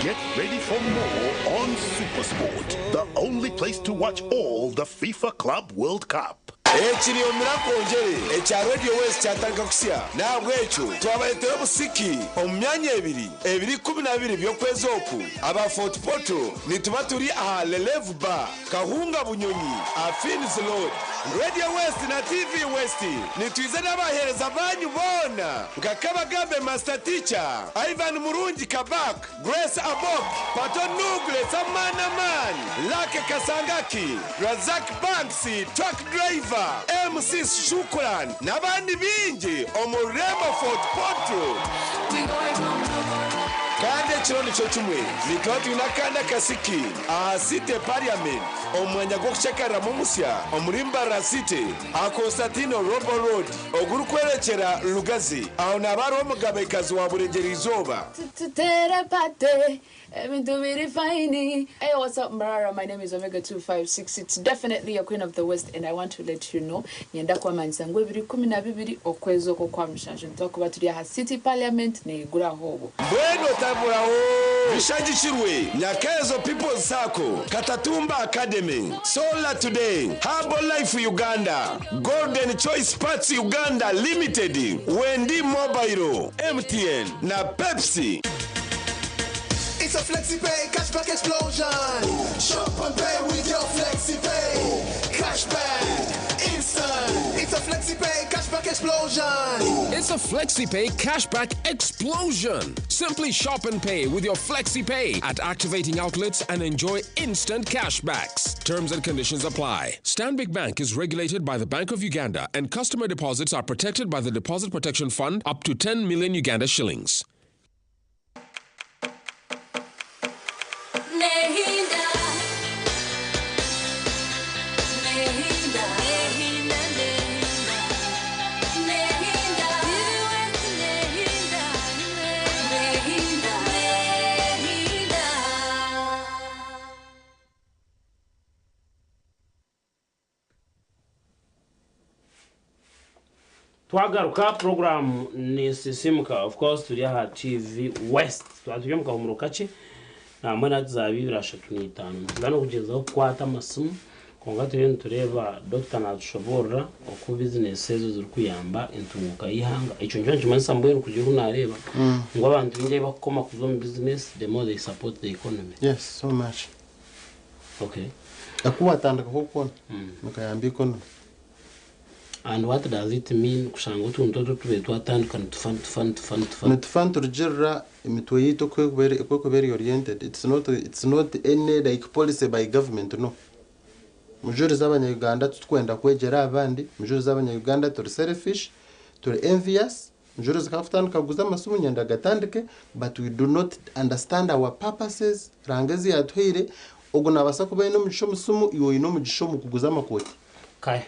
Get ready for more on Supersport, the only place to watch all the FIFA Club World Cup. Ekiri omu Mirakongyere ekya Radio West kyatandika kusya. N'ahabw'ekyo twabareetera obusiki omu myanya ebiri, ebiro 12 by'okwezi oku. Aba Fort Portal nituba turi aha Lelevu Bar, Kahunga Bunyonyi, aha Finn's Road. Radio West na TV West nitwiza n'abaheereza baanyu boona nka Kabagambe Master Teacher, Ivan Murungi Kabak, Grace Abok, Pato Nugle Samana Man, Lucky Kasangaki, Razak Banks, Truck Driver, MC Shukran n'abandi baingi omu rurembo Fort Portal. Kandi ekiro nikyo kimwe nituba twine akandi akasiki aha City Parliament omu mwanya gw'okushekariramu omusya omuri Mbarara City aha Constantino Robo Road ogurikworekyera Lugazi. Aho naaba hariho Omugabekazi wa Burengyerwa-izooba. Tutere party, ebintu biri fine. Hey, what's up, Mbarara? My name is Omega 256. It's definitely your queen of the West, and I want to let you know. Nyenda kwamanyisa ngu ebiri 12 okwezi okwo kwa mushanju nitwakuba turi aha City Parliament neiguraho obwo. Mbwenu otaburaho! Bishagikirwe Nyakeezo People's Sacco, Katatumba Academy, Solar Today, Herbal Life Uganda, Golden Choice Parts Uganda Limited, Wendi Mobile, MTN na Pepsi. It's a FlexiPay cashback explosion. Shop and pay with your FlexiPay. Cashback, instant. It's a FlexiPay cashback explosion. It's a FlexiPay cashback explosion. Simply shop and pay with your FlexiPay at activating outlets and enjoy instant cashbacks. Terms and conditions apply. Stanbic Bank is regulated by the Bank of Uganda and customer deposits are protected by the Deposit Protection Fund up to 10 million Uganda shillings. Twagaruka puroguramu ni Sisimuka of course turi aha TV West. Twaba turi omu kahumuro kakye nambwenu hati zaaba 2:35. Nituza n'okugyezaho kukwata amasimu. Kwonka turiyo nitureeba Dokita natushoboorora oku bizinesi ezo zirikuyamba entunguuka y'eihanga. Ekyo nikyo nikimanyisa mbwenu kugira oku naareeba ngu abantu baingi ahu barikukoma kuza omu bizinesi the more they support the economy. Yes, so much. Okay. Aku watandikaho kwona nikayamba economy. And what does it mean kushanga otuntu otu tubaire twatandika nitufa nitufa nitufa nitufa? Nitufa niturugirira emitwe yaitu oku erikuba eri oriented. It's not, it's not any like policy by government no. Mujurizi abanya Uganda titukwenda kwegyera aha bandi, mujurizi abanya Uganda turi selfish, turi envious, mujurizi kakutandika kuguza amasimu nyenda gatandike but we do not understand our purposes, Ruhanga ezi yatuhaire, ogu nabaasa kuba aine omugisha omu simu iwe oine omugisha omu kuguza amakooti. Kare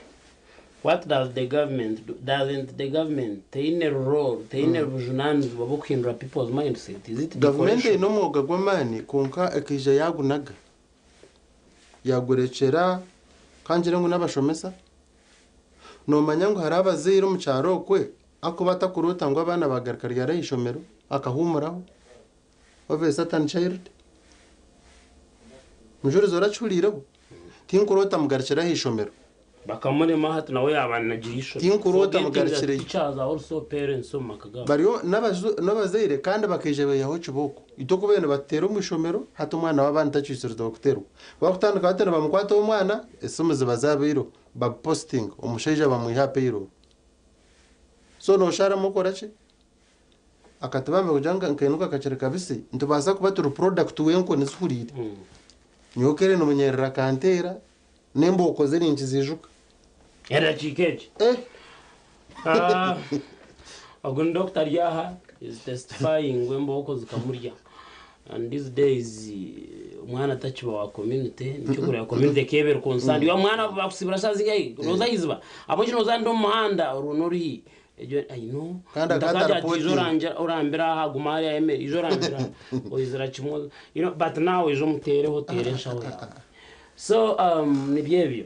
what does the government do? Doesn't the government teine role, teine bujunanizibwa bw'okuhindura people's mindset? Is it Gavumenti decoration? eine omwoga gw'amaani kwonka ekaija yagunaga. Yagurekyera ka ngire ngu n'abashomesa. Noomanya ngu hariho abazaire omu kyaro okwe akuba atakuroota ngu abaana baagaruka ryari aha ishomero akahuumuraho of a certain child. Mujurizi orakihuriireho? Tinkuroota mugarukire aha ishomero. Bakamurema hati nawe yaaba nagira eishomero. Tinkuroota Forgetting that mugarukireyo. teachers are also parents omu maka gaabo. Bariyo n'abazaire kandi bakaija baihaho kibooko. Itwe oku bariyo nibatuteera omu ishomero, hati omwana w'abandi takiikirizibwa kuteerwa. Ku barikutandika bati nibamukwata omwana, esimu ziba zaabaireho, babupositinga, omushaija bamwiha aha payroll. So noosharamu okora ki? Akatibambe kugira ngu nkainuka kakiri kabisi, nitubaasa kuba turi product w'enkoni zihuriire. Nyowe kere nimunyerera akanteera, N'embooko ze ninkiziijuka. Edakiika egi. Ah, Ogu ni doctor ari aha is testifying ngu embooko zikamurya. And these days eh, omwana takiba wa community nikyo kureba community ekeba eri concerned. Iwe omwana bakusibira shaaha zingahi? Noza aha iziba. Ahabw'enki noza ndi omu muhanda orwo n'oruhi? Egyo I know. Kandi Omuntu akagira ati akataripotinga. ija orangira orambire aha guma hariya ayemere ija orambire aha. Oizira kimwe you know but now ija omuteereho oteere enshaho yaawe. So um nibyo ebyo.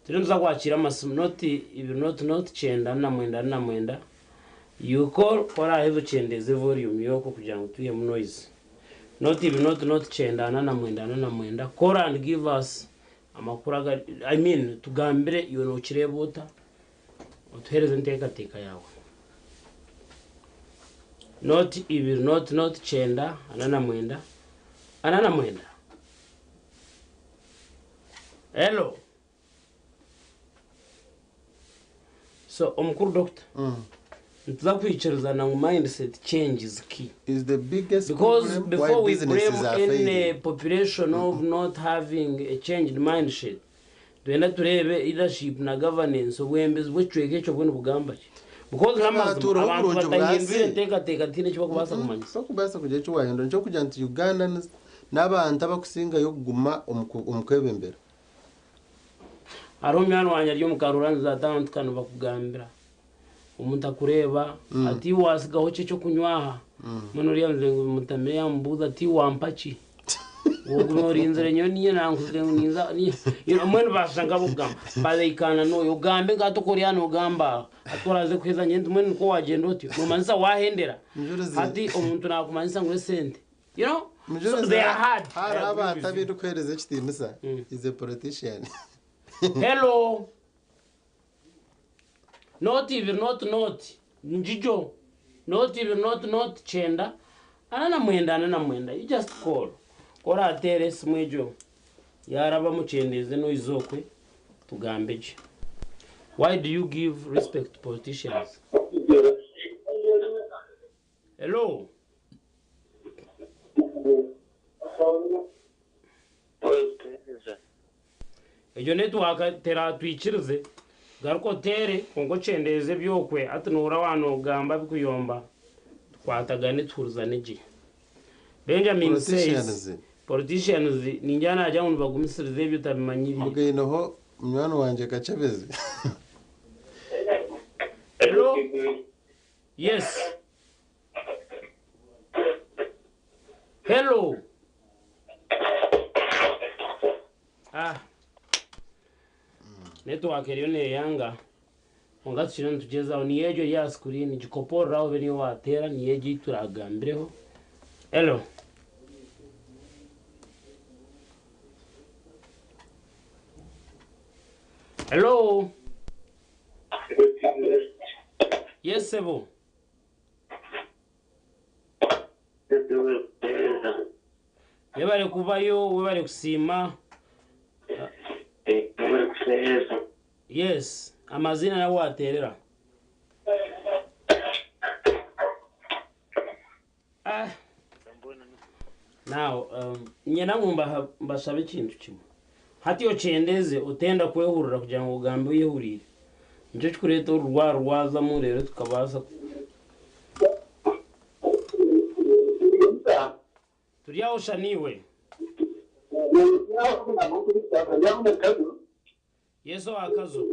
Turiyo nituza kwakiira amasimu noti ibiri noti noti kyenda ana mwenda ana mwenda. You call ku oraheza okyendeeze volume yokwo kugira ngu twihemu noise. Noti ibiri noti noti kyenda ana na mwenda ana na mwenda call and give us amakuru agari I mean tugambire iwe nokireeba ota otuhereze enteekateeka yaawe. Noti ibiri noti noti kyenda ana na mwenda ana na mwenda. Hello. So omukuru doctor nituza kwikirizana ngu mindset change is key. Is the biggest Because problem before why we blame businesses are any failing. population of not having a changed mindset, twenda tureebe leadership na governance obwembezi bw'ekicweka ekyo bwo nibugamba ki? Because n'amazima Baatuuraho abantu oburungi bwa batahindwire nsi. enteekateeka tihaine eki barikubaasa kumanyisa. Tokubaasa kugira eki waahindura nikyo kugira nti Ugandans n'abantu abakusingayo kuguma omu kwebembera. Hariho munywani wangye ari omu Karura zatandika nibakugambira omuntu akureeba ati iwe wasigaho ki ekyokunywa aha? Mbwenu oriya nze ngu mutamire yamubuuza ati iwe wampa ki? Oguma orinzire nyowe ninye nankuzire ngu ninza you know, mbwenu bashusha nk'abokugamba but they can annoy ogambe nka hati oku oriya nogamba hati oraze kuheza nyowe nti mbwenu nikwo wagyenda otyo nomanyisa wahendera hati omuntu nakumanyisa ngu esente you know so Mujurizi they are hard. hariho abantu abu ndikuheereza ekitiinisa is a politician. Hello. Noti ibiri noti noti njijo noti ibiri noti noti kyenda ana na mwenda ana na mwenda you just call ku orateera esimu egyo yarabamu kyendeeze noise okwe tugambe gye. Why do you give respect to politicians? Hello. Egyo network teratwikirize garuka oteere kwonka okyendeeze ebyokwe hati nohurira waaba nogamba bikuyomba tukwatagane tuhurizane gye. Benjamin says Politicians. politicians ningira nagira ngu nibagumisiriza ebyo otabimanyiriire. Mbwineho munywani wangye Kakyebezi. Hello? Yes. Hello. Ah. Network eriyo neyanga. Kwonka tukiriyo nitugyezaho. Niyo egyo eri aha screen gikoporora obe niyo wateera niyo egyo ei turagambireho. Hello. Hello. Yes, sebo. Webale kubayo, webale kusiima. Yes, amazina nawe waterera. Ah. Now, nyena ngu mbashabe ekintu kimwe. Hati okyendeze otenda kwehurira kugira ngu ogambe oyehuriire. Nikyo kikureeta orurwaro rwazamu reero tukabaasa turi aho shaniwe. Yesu akazo.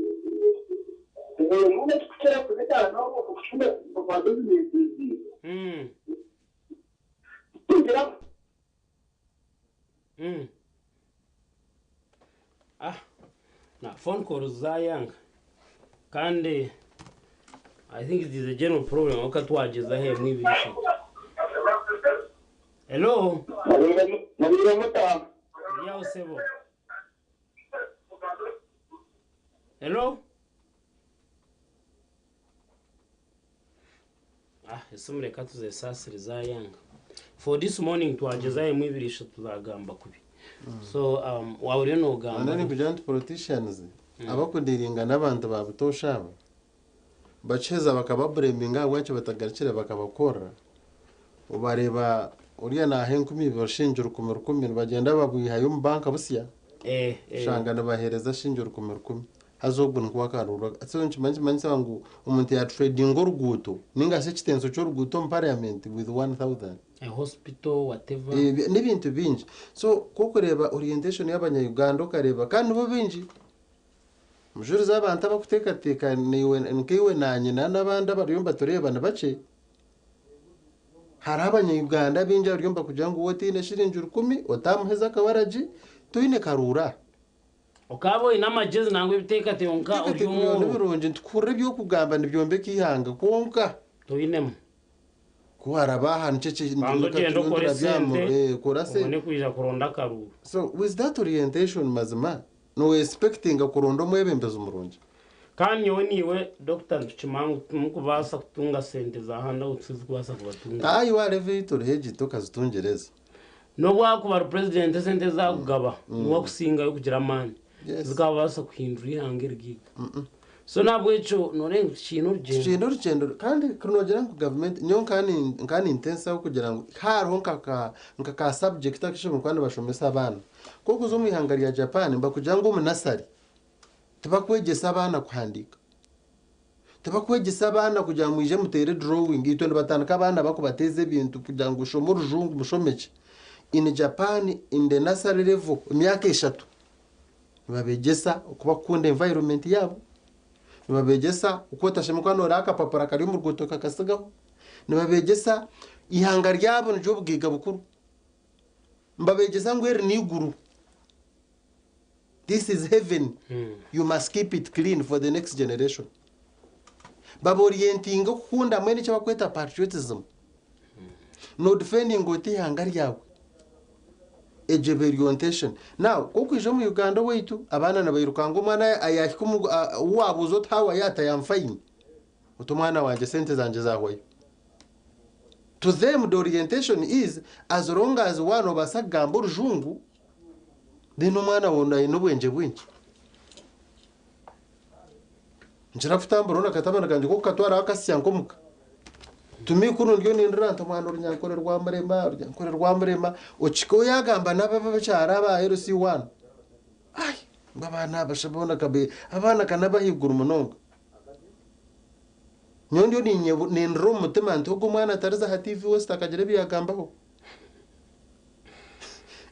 Ah, na phone call zayanga. Kandi I think it is a general problem wakati twageza he mwibiri. Hello. Yawo sebo. Hello. Ah, esimu reka tuzesasire zayanga. For this morning twageza he mwibiri tuzagamba kubi. So waburiyo nogamba. Anani kugira nti politicians abakudiringa n'abantu babutosha abo baceza bakababureminga ahabwaki batagarukire bakabakora ubareba uriya naha enkumi bashinja rukumi rukumi nibagenda babwihayo omu banka busya shanga nibahereza shinja rukumi rukumi haza obwo nikwo akarura so nikimanyisa ngu omuntu yatradinga oruguuto ninga shi ekitenso ky'oruguuto omu parliament with 1000 a hospital whatever n'ebintu bingi. So kokureeba orientation y'abanya-Uganda okareba kandi nibo bingi mujurizi abantu abakuteekateeka niiwe nkaiwe naanye n'abandi abariyo nibatureeba ni bakye. Hariho abanya-Uganda baingi abariyo nibakugira ngu wowe otaine shiringi rukumi otamuheza akawaragi toine karuura. Okaba oine amagyezi nangwa ebiteekateeko nka ori omworo. Ni birungi nitukurira eby'okugamba nibyombeka eihanga kwonka toinemu. Ku haraba aha nikyo Banza ogyende okore sente kora sente obone kwija kuronda akaruuru. So with that orientation mazima no expectinga kuronda omwebembezi murungi. Kandi nyowe niiwe Dr. Nitukimanya ngu timukubaasa kutunga sente za handouts ezikubaasa kubatunga. Ayi wareva turiho egi tokazitungyereza. N'obu akuba ari president esente ezakugaba niwe akusingayo kugira amaani zikabaasa kuhindura eihanga erigaiga. So nahabwekyo noreeba ngu tukiine orugyendo. Tukiine orugyendo kandi nogira ngu gavumenti nyowe nka nintensaho kugira ngu hariho nka ka subject akishobora kuba nibashomesa abaana. Nk'okuza omu ihanga rya Japan nibakugira ngu omu nursery tibakwegyesa abaana kuhandiika. Tibakwegyesa abaana kugira ngu mwije muteere drawing. Itwe nibatandika abaana bakubateeza ebintu kugira ngu oshome orujungu mushomekye. In Japan in the nursery level emyaka 3 nibabegyesa okubakukunda environment yaabo. Nibabegyesa oku otashemererwa noreeba akapapura kari omu ruguuto kakasigaho. Nibabegyesa ihanga ryabo niryo obugaiga bukuru. Nibabegyesa ngu eri n'eiguru. This is heaven. You must keep it clean for the next generation. Baborientinga okukunda mbwenu eki bakweta patriotism. No defending oti ihanga ryawe. Egyo eba orientation. Now, kokwija omu Uganda owaitu, abaana nibairukanga omwana ayahika omu ou wabuuza oti how are you ati I am fine. Oti omwana wangye sente zangye zahwayo. To them the orientation is as long as waaba nobaasa kugamba orujungu then omwana wawe aine obwengye bwingi. Nkira kutambura hoona akatabani kangye kokukatwaraho akasya nk'omuka. Tumi kunu ndiyo nindira nti omwana orunyankore rwamurema, orunyankore rwamurema, okika oyagamba n'abo abakyara aba LC1. Ai, ngu abaana abasha boona kabe, abaana kana bahaiguru munonga. Nyowe ndiyo nindira omu mutima nti ogu omwana atariza aha TV West akagira ebi yagambaho.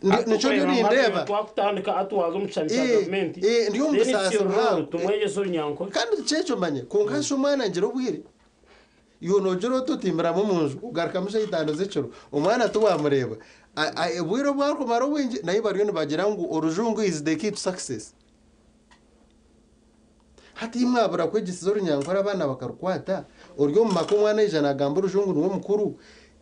Nikyo ndiyo nindeeba. Twakutandika atwaza omu kishani kya gavumenti. Ndi omu busaasi buhango. Tumwegyese orunyankore. Kandi kyekyo manye, kwonka shi omwana ngira obwire. Iwe noogira oti otimbiramu omu nju, ogarukamu shaaha itaano z'ekiro, omwana tiwamureeba. Obwire obu arikumara obwingi, nayo bariyo nibagira ngu orujungu is the key to success. Hati imwe mwabura kwegyeseza orunyankore abaana bakarukwata, ori omu maka omwana aija naagamba orujungu niwe mukuru.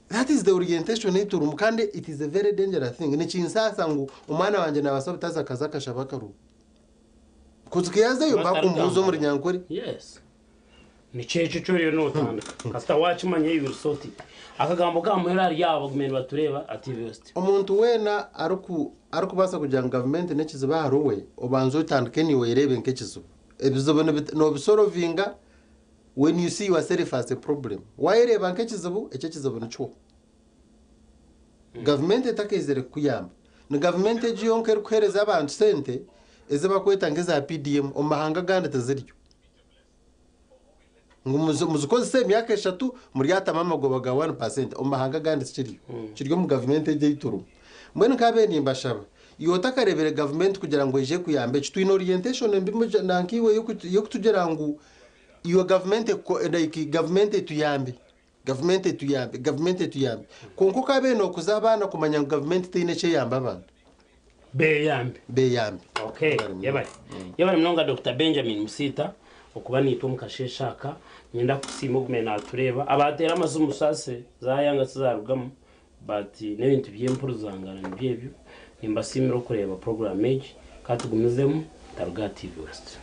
That is the orientation ei turimu kandi it is a very dangerous thing. Nikinsaasa ngu omwana wangye naabaasa butaza akaza akashaba akaruuru. Kuzuka yazayo bakumbuuza omuri Nyankore. Yes. Nikyo ekyo eki oriyo nootandika. Kasita waakimanya you will sort it. Akagambo k'aha muheru ahari abo abagumiire nibatureeba aha TV West. Omuntu weena ariku arikubaasa kugira ngu gavumenti n'ekizibu ahari we, obanze otandike naiwe oyereebe nk'ekizibu. Ebizibu noobisorovinga when you see yourself as a problem. Waayereeba nk'ekizibu, ekyo ekizibu nikyo. Gavumenti etakaizire kukuyamba. Ni gavumenti egi yonka erikuheereza abantu sente ezi barikweta nk'eza PDM, omu mahanga agandi tiziriyo. Ngu muzikozese emyaka eshatu muryatamu amagoba ga 1%. Omu mahanga agandi tikiriyo. Kiri omu gavumenti egi ei turimu. Mbwenu nkabaire nimbashaba, iwe otakareebire gavumenti kugira ngu eije ekuyambe eki, twine orientation mbi nanka iwe ey'okutugira ngu iwe gavumenti like gavumenti etuyambe. Gavumenti etuyambe, gavumenti etuyambe. Kwonka okabaire nookuza abaana kumanya ngu gavumenti teine eki eyamba abantu. Beeyambe. Beeyambe. Okay, yebare. Yebare munonga Dokita Benjamin Musiita okuba naitwe omu kasheeshe aka. Niinyenda kukusiima ogume naatureeba. Abaateera amasimu musaasire, zaayanga tizaarugamu but n'ebintu by'empurizangana nibyo ebyo. Nimbasiimira okureeba puroguraamu egi. Ka tugumizemu, taruga aha TV West.